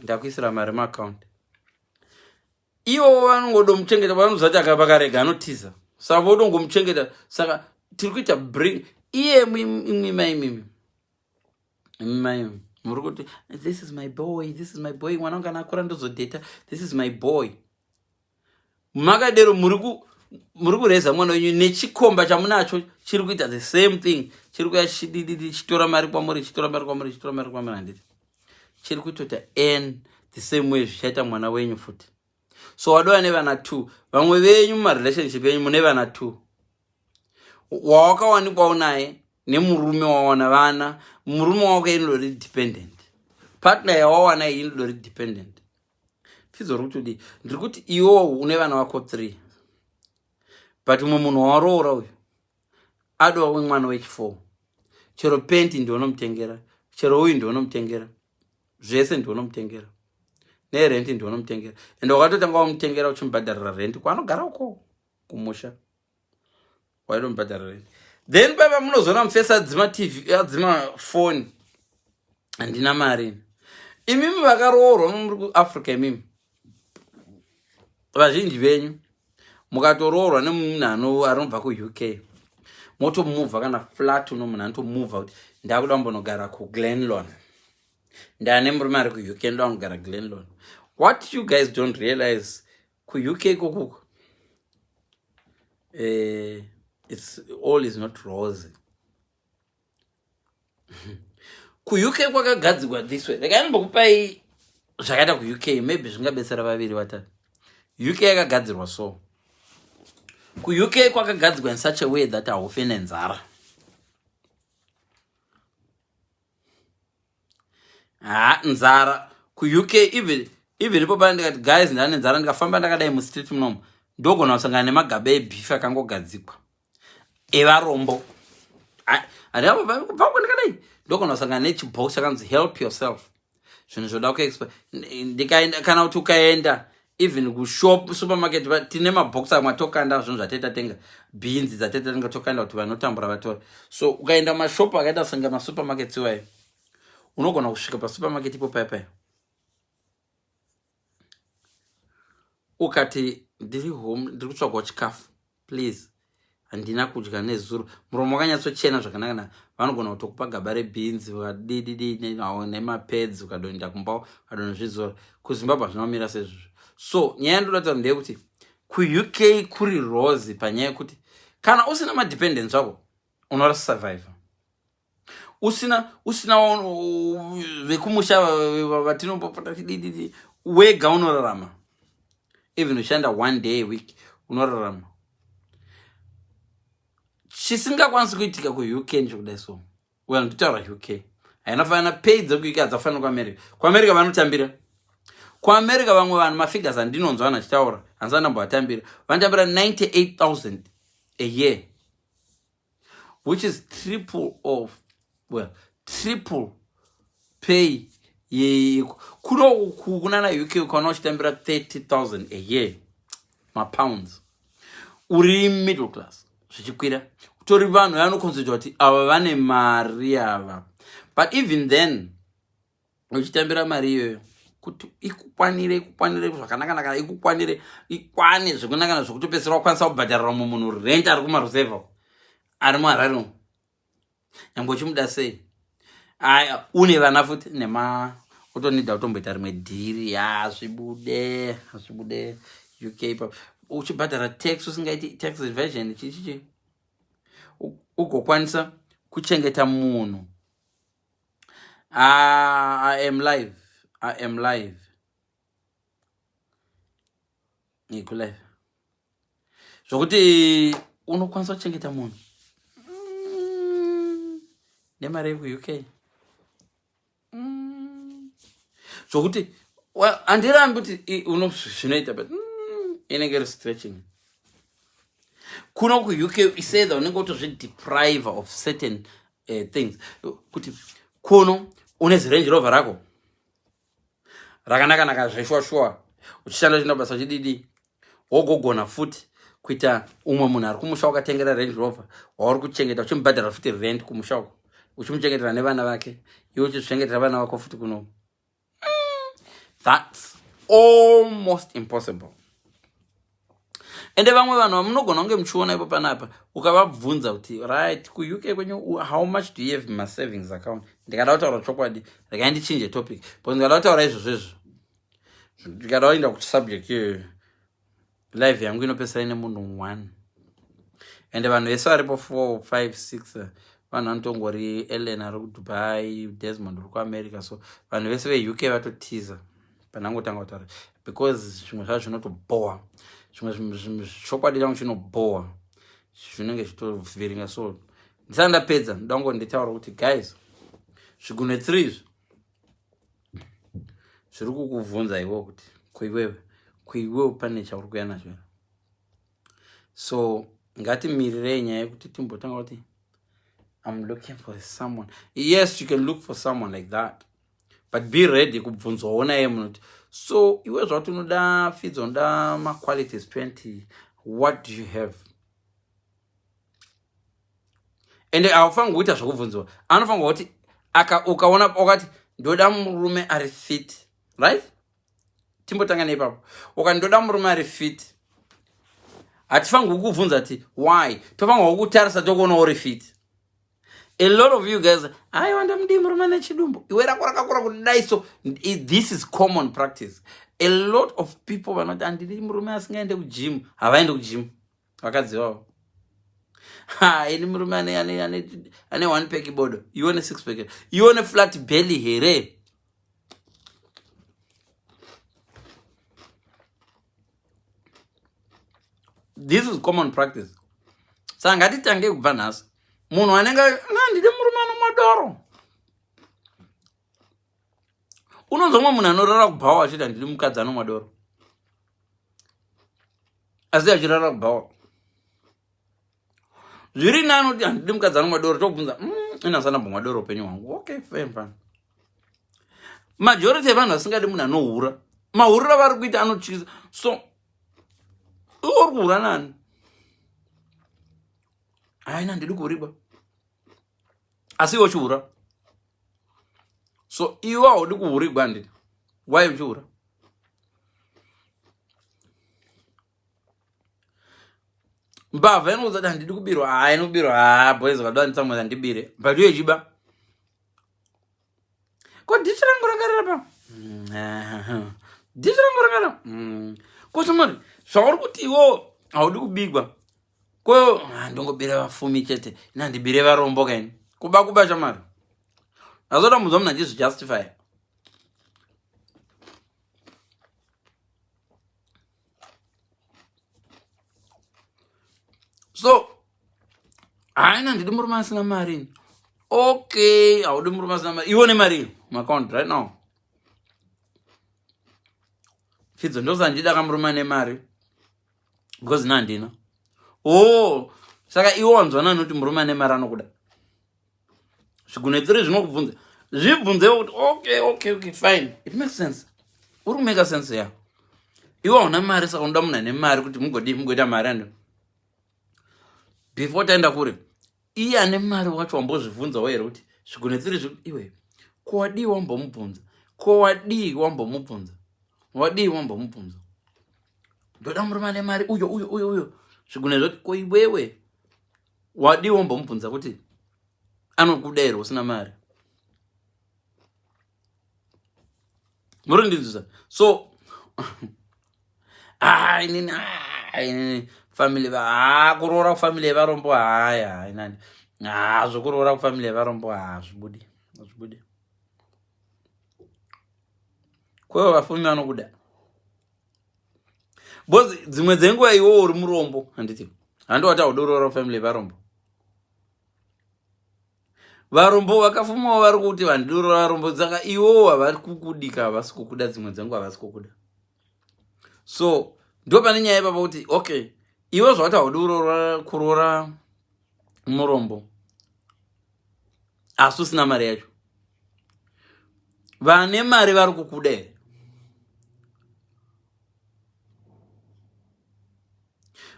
ndakuisira mari maaccount. Ivo vanongodomuchengeta, vanoziva kuti vakarega anotiza, saka vodongomuchengeta. Saka tiri kuita bring iye imwi maimimi, imi maimi muri kuti this is my boy, this is my boy, mwana wangu kana akura ndozodheta, this is my boy. Makadero muri kureza mwana wenyu nechikomba chamunacho chiri kuita the same thing, chiri kuya chidididi chitora mari kwamuri, chitora mari kwamuri, chitora mari kwamuri, handiti? Chiri kutoita n the same way zvichaita mwana wenyu futi. So wadova nevana two, vamwe venyu mumarelationship enyu mune vana two, wawakawanikwawo naye nemurume wawana vana, murume wako inodori dependent, partner yawawana iyi inodori dependent. Fidzo uri kuti udii? Ndiri kuti iwo une vana vako 3, but umwe munhu wawaroora uyu adova wemwana wechi4, chero penti ndionomutengera, chero uyu ndionomutengera, zvese ndionomutengera, nerenti ndionomutengera, ende wakatotanga wamutengera uchimubhadharira renti kwaanogara uko kumusha, waitomubhadharira renti. Then baba munozoona mufesi adzima TV, adzima foni, handina mari. Imimi vakaroorwa muri kuAfrica, imimi vazhinji venyu mukatoroorwa nemunhu anobva kuUK, motomuvha kana flat uno, munhu anotomuvha kuti ndakuda kumbonogara kuGlenlon, ndane murume ari kuUK, ndoda kunogara Glenlon. What you guys don't realize, kuUK ikokuko it's all is not rosy. KuUK kwakagadzirwa this way. Regai ndimbokupai zvakaita kuUK, maybe zvingabetsera vaviri vatatu. UK yakagadzirwa so, kuUK kwakagadzirwa in such a way that haufe nenzara. Ha, nzara kuUK, even ipo pana ndikati guys ndane nzara, ndikafamba ndakadai mustreet munomu, ndogona kusangana nemagaba ebeef akangogadzikwa evarombo. Handikabva ndakadai, ndogona kusangana nechibox chakanzi help yourself, zvinhu zvoda kuexp. Ndikaenda, kana kuti ukaenda even kushop, supermarket, tine mabox amwe atokanda zvinhu zvateta tenga, bhinzi dzateta tenga, tokanda kuti vanotambura vatore. So ukaenda mashop akaita senge masupermarkets iwayo, unogona kusvika pasupermarket ipo paya paya ukati ndiri home, ndiri kutsvagawo chikafu please, handina kudya nezuro, muromo wakanyatsochena zvakanaka, vanogona kutokupa gaba rebhinzi vadididi nemapedzi, ukadonda kumba ukadonozvizora. KuZimbabwe hazvinomira sezvizvo. So nyaya yandoda kutaura ndeyekuti kuUK kuri rosy panyaya yekuti kana usina madependence ako unosurvive, usina vekumusha vatinombopota tidididi, wega unorarama. Even uchienda one day a week unorarama. Chisingakwanisi kuitika kuUK ndechekudai so, well, nditaura UK haina fanana, pay dzekuUK hadzafanira kuAmerica. KuAmerica vanotambira, kuAmerica vamwe vanhu, mafigures andinonzwa vanhu achitaura, handisati ndambovatambira, vanotambira 98,000 a year, which is triple of, well, triple pay kuno kunana UK. Ukaona uchitambira 30,000 a year mapounds, uri middle class zvichikwira, utori vanhu vanoconsider kuti ava vane mari ava. But even then uchitambira mari iyoyo, kuti ikukwanire, ikukwanire zvakanaka, ikukwanire, ikwane zvekunakana, zvekutopedzisira wakwanisa kubhadharira mumwe munhu rent ari kumarusevha, ari muHarare umu, nyange uchimuda sei. Aya une vana futi nema utonida kutomboita rimwe dhiri, ya zvibude, zvibude. UK pa uchibhadhara tax, usingaiti tax evasion, chichichi. Ugokwanisa kuchengeta munhu. Ah, I am live, I am live, ngikulive zvokuti unokwanisa kuchengeta munhu nemari yekuUK. Zvokuti handirambi kuti zvinoita, but inenge iri stretching. Kuno kuUK isether unenge utozvideprive of certain things, kuti kuno une ziRange Rover rako rakanaka naka zveshuwa shuwa, uchishanda, uchienda basa, uchididi, wogogona futi kuita umwe munhu ari kumusha wakatengera Range Rover wauri kuchengeta, uchimubhadhara futi rent kumusha uko, uchimuchengetera nevana vake, iwe uchizvichengetera vana vako futi kuno. That's almost impossible. Ende vamwe vanhu vamunogona kunge muchiona ipo panapa, ukavabvunza kuti, "Right, kuUK kwenyu, how much do you have masavings account?" Ndikada kutaura chokwadi, regai ndichinje topic, because ndikada kutaura izvozvo izvo, ndikada kuenda kusubject iyoyo, live yangu inopesera ine munhu one, ende vanhu vese varipo, four, five, six, vanhu vanotongori Ellen ari kuDubai, Desmond uri kuAmerica. So vanhu vese veUK vatotiza panangotanga kutaura, because zvimwe zvazvo zvinotobhowa, zvimwe chokwadi changu chinobhowa, zvinenge zvitovhiringa. So ndisati ndapedza, ndoda kungo nditaura kuti, guys, zvigunwe three izvi zviri kukubvunza iwo kuti kuiwewe pane chauri kuya nacho. So ngatimirirei nyaya yekuti timbotanga kuti, "I'm looking for someone." Yes, you can look for someone like that, but be ready kubvunzwawo naye munhu kuti, "So iwe zvati unoda fidzo, unoda maqualities 20, what do you have?" Ende haufangi kuita zvekubvunziwa, anofanirwa kuti ukaona wakati, "Ndoda murume ari fit," right? Timbotanga neipapo. Ukati, "Ndoda murume ari fit," hatifangi kukubvunza kuti why, tofanirwa kukutarisa tokuona uri fit. A lot of you guys, "Aiwa, ndamudii murume ane chidumbu?" Iwe rako rakakura kudai. So this is common practice. A lot of people vanoti, "Handidi murume asingaende kugym," havaendi kugym vakadzi vavo. Ha, ini murume ane one pack bodo, iwe ne six pack, iwe ne flat belly here? This is common practice. Saka ngatitange kubva nhasi, munhu anenge, "Handidi murume anomwa doro," unonzwa mumwe munhu anorara kubhawa achiti, "Handidi mukadzi anomwa doro," asi achirara kubhawa. Zviri nani kuti, "Handidi mukadzi anomwa doro," tokubvunza, "Inasandambomwa doro upenyu hwangu." Okay, fine, fine. Majority evanhu vasingadi munhu anohura, mahuriro avari kuita anotyisa. So iwe uri kuhura nani? "Aina, handidi kuhurigwa," asi iwe uchihura. So iwe haudi kuhurigwa, handidi? Why uchihura? Mbavha inoudza kuti, "Handidi kubirwa." Ha, inobirwa. Ha, boys, vakada nditsamwe, handibire, but iwe ichiba. Ko dhichi rangu rangarira pa dhichi rangu rangarira ko shamwari, zvauri kuti iwo haudi kubigwa, ko ndongobira vafumi chete, ina handibire varombo kaini. Kuba kuba, shamwari. Azoda munzwa munhu achizvijustify. So, "Haina, ndidi murume asina mari." Okay, haudi murume asina mari, iwe nemari muaccount right now. "Fidzo, ndosandida kamurume ane mari because ina handina." Oh, saka iwe wanzwa nani kuti murume ane mari anokuda? Zvigunetseri zvinokubvunza, zvibvunzewo kuti, Okay, fine, it makes sense, uri kumake sense ya. Iwe hauna mari, saka unoda munhu ane mari kuti mugodii, mugoita mari ando." Before taenda kure, iye ane mari wacho wambozvibvunzawo here kuti zvigunetseri zvi iwe ko wadii wambomubvunza? Ko wadii wambomubvunza? Wadii wambomubvunza, "Ndoda murume ane mari uyo, uyo, uyo, uyo"? Zvigune zvoti, ko iwewe wadii wambomubvunza kuti anokuda here usina mari? Muri ndinzwisa? So, ah, inini, ah, inini Family ha kuroora kufamily yevarombo haya hainani. Ha zvokuroora kufamily yevarombo hazvibudi. Hazvibudi. Kwevo vafumi vanokuda. Because dzimwe dzenguva iwo uri murombo handiti. Handiwati haudi kuroora kufamily yevarombo. Varombo vakafumawo vari kuti vandiro varombo saka iwowo havari kukudika havasi kukuda dzimwe dzenguva havasi kukuda. So ndo pane nyaya ipapa kuti okay iwe zvawati haudi kuroora murombo asi usina mari yacho. Vane mari vari kukuda here?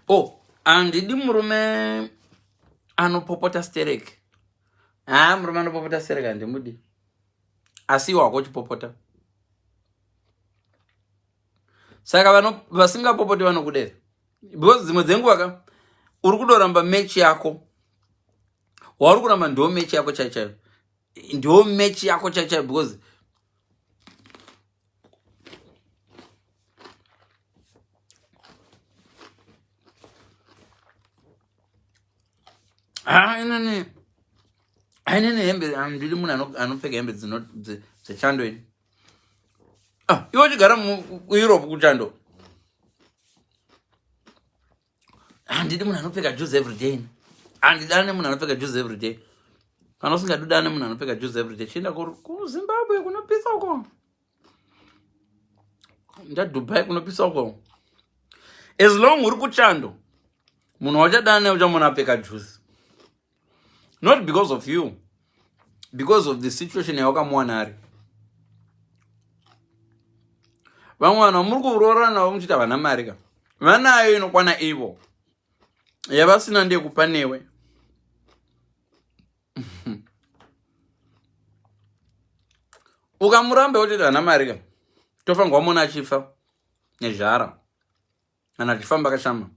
Oh, handidi murume anopopota sterek. Haa, murume anopopota sterek handimudi. Asi iwe wako uchipopota. Saka vasingapopoti vanokuda here? Because dzimwe dzenguva ka uri kudoramba match yako. Wauri kuramba ndo match yako chaiyo chaiyo. Ndo match yako chaiyo chaiyo because inini inini hembe handidi munhu anopfeka hembe dzechando ini. Ah, iwe uchigara kuEurope kuchando. Handidi munhu anopfeka juice every day. Handidane munhu anopfeka juice every day. Kana usingadudane munhu anopfeka juice every day, chienda kuZimbabwe kunopisa uko. NdaDubai kunopisa uko. As long uri kuchando, munhu wachadana naye uchamuona apfeka juice. Not because of you, because of the situation yawakamuwana ari. Vamwe vanhu vamuri kuroora navo muchiita vana mari ka, vanayo inokwana ivo, yavasina ndeyekupa newe. Ukamuramba uchiti vana mari ka, tofanirwa wamuona achifa nezhara kana achifamba akashama.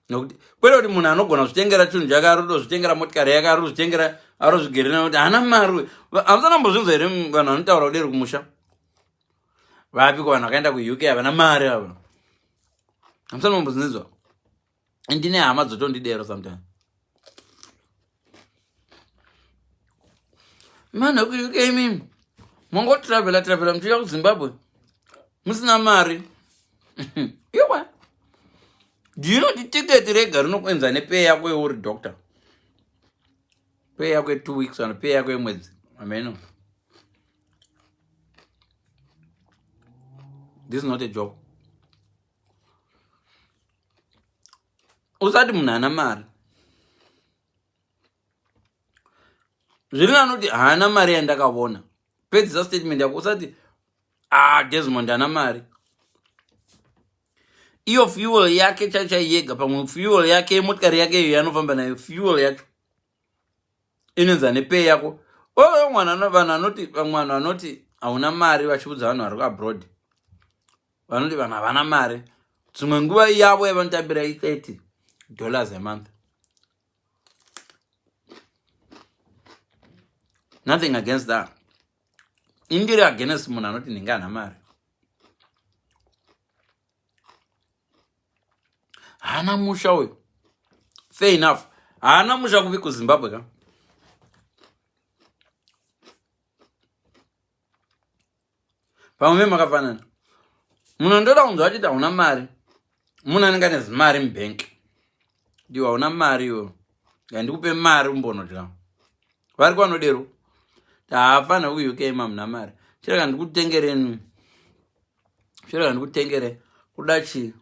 Nokuti kwete kuti munhu anogona kuzvitengera chinhu chake, ari kutozvitengera motikari yake, ari kuzvitengera, ari kuzvigerera nekuti haana mari uyu. Hamusana kumbozvinzwa here vanhu vanotaura kudero kumusha? Vapi ko vanhu vakaenda kuUK havana mari ava? Hamusana kumbozvinzwa? Ndine hama dzotondidero sometimes. Manhu ekuUK imimi mongotravela travela muchiuya kuZimbabwe musina mari. Iwe, do you know kuti tiketi rega rinokuenza nepay yako iwe uri doctor? Pay yako ye 2 weeks kana pay yako yemwedzi. Ameno. This is not a joke. Usati munhu haana mari. Zviri nani kuti haana mari yandakavona. Pedzisa statement yako usati Desmond haana mari. Iyo fuel yake chaiyo chaiyo yega, pamwe fuel yake motikari yake iyo yaanofamba nayo, fuel yacho inoenza nepay yako. Oh, mwana vanhu vanoti, vamwe vanhu vanoti hauna mari vachiudza vanhu vari kuabroad. Vanoti vanhu havana mari. Dzimwe nguva yavo yavanotambira i $30 a month. Nothing against that. Indiri against munhu anoti ndinge haana mari. Haana musha uyu. Fair enough. Haana musha kupi kuZimbabwe ka? Pamwe makafanana. Munhu andoda kunzwa achiti hauna mari. Munhu anenge ane zimari mubank. Ndiwe hauna mari iwe. Ngandikupe mari umbonodya. Vari kwanodero. Taafana ku UK mamuna mari. Chirega ndikutengereni. Chirega ndikutengere. Kuda chii?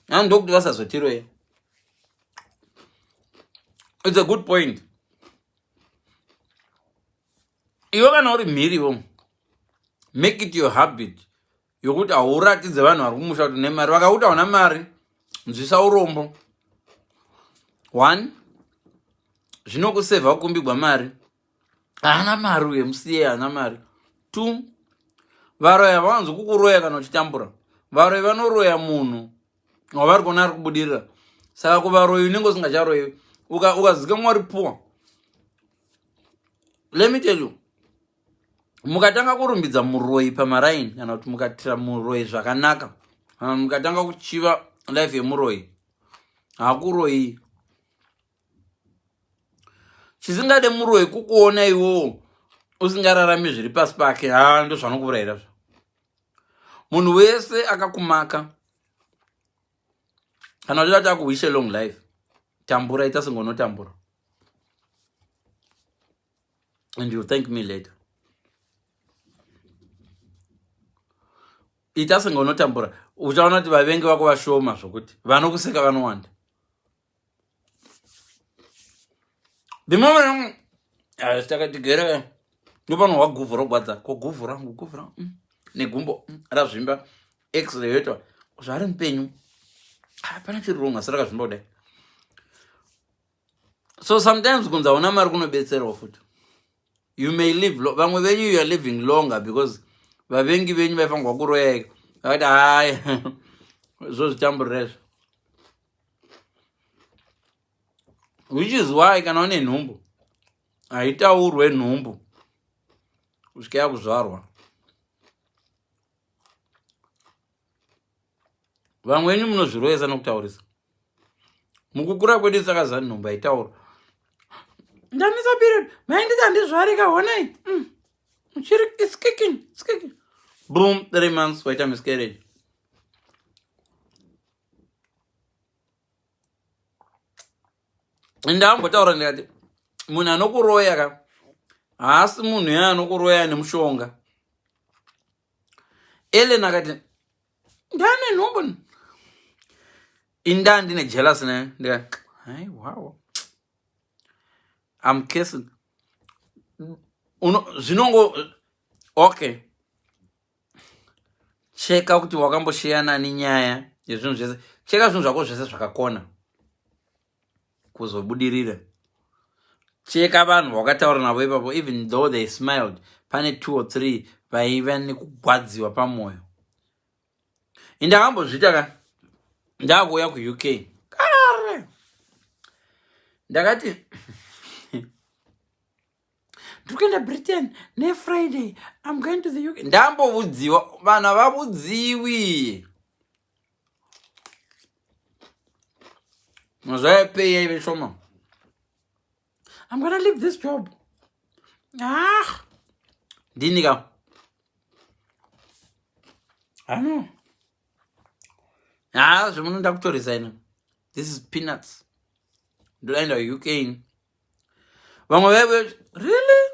Ndokuti vasazotiroye. It's a good point. Iwe kana uri mhiriwo, make it your habit yokuti hauratidze vanhu vari kumusha kuti une mari. Vakakuti hauna mari, nzwisa urombo. One, zvinokusevha kukumbigwa mari. Haana mari uye musiye haana mari. Two, varoyi havawanzi kukuroya kana uchitambura. Varoyi vanoroya munhu wavari kuona ari kubudirira. Saka kuvaroyi unenge usingacharoyiwi. Ukazikanwa uri poor. Let me tell you. Mukatanga kurumbidza muroyi pamaraini kana kuti mukatira muroyi zvakanaka kana mukatanga kuchiva life yemuroyi, hakuroyi. Chisingade muroyi kukuona iwowo usingararami zviri pasi pake. Ha, ndozvanokuurayira zvo. Munhu wese akakumaka kana uchida kuti akuwishe long life, tambura, ita sengonotambura and you thank me later. Ita senge unotambura, uchaona kuti vavengi vako vashoma zvokuti vanokuseka vanowanda. The moment takatigere ndopanohwa guvhu rogwadza, ko guvhu rangu, guvhu rangu negumbo razvimba, x-ray yoitwa, zvaari mupenyu, hapana chiri wrong, asi rakazvimba kudai. So sometimes kunzi hauna mari kunobetserwa futi. You may live, vamwe venyu you are living longer because vavengi venyu vaifanirwa kuroyaika vakati hai, zvozvitamburira izvo. Which is why kana une nhumbu, haitaurwe nhumbu kusvika yakuzvarwa. Vamwe venyu munozviroyesa nokutaurisa. Mukukura kwedu takaziva nhumbu haitaura. Ndamisa period, mainditi handizvarika, honai chiri, it's kicking, it's kicking, boom, 3 months waita miscarriage. Ndambotaura ndikati munhu anokuroya ka haasi munhu ya anokuroya nemushonga. Ellen akati ndane nhumbu, inda ndine jealous naye, ndikati hai, wow, I'm cursing. Zvinongo okay, cheka kuti wakambosheya nani nyaya yezvinhu zvese, cheka zvinhu zvako zvese zvakakona kuzobudirira, cheka vanhu vakataura navo ipapo. Even though they smiled, pane two or three vaiva nekugwadziwa pamwoyo. Indakambozviita ka, ndakuuya kuUK kare, ndakati ndiri kuenda Britain neFriday, I'm going to the UK. Ndambovudziwa, vanhu havavudziwi. Mazuva epay yaive shoma. I'm gonna leave this job. Ah, ndini ka ano ha zvemunoda kutoresigna, this is peanuts, ndodaenda UK. Vamwe vaive really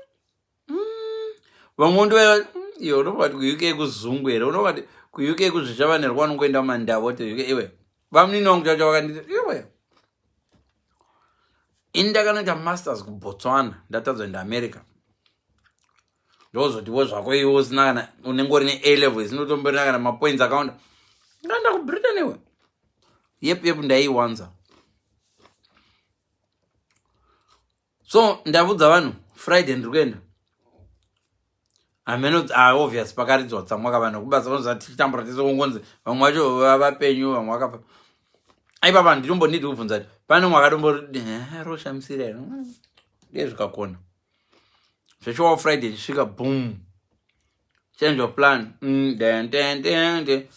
Vamwe ndovaiva iwe unovati kuUK kuzungu here? Unovati kuUK kuzvichavanirwa, unongoenda mumandavo ti UK iwe. Vamunini wangu chacho vakanditi iwe, ini ndakanoita masters kuBotswana, ndatadza kuenda America, ndozotiwo zvako iwe usina kana unenge uri ne-A level, isinotomborina kana mapoints akawanda, ndaenda kuBritain iwe. Yep yep, ndaiwanza. So ndavudza vanhu Friday ndiri kuenda hameno. Ah, obvious pakaridzwa tsamwa ka vanhu kubasa vanoziva tichitambura tese, kungonzi vamwe vacho vapenyu, vamwe vakafa. Aipapa ndinombonidi kubvunza kuti pane umwe akatombo roshamisira here ndiye zvikakona zvechiwawo. Friday chisvika, boom, change of plan. Den, den, den, den.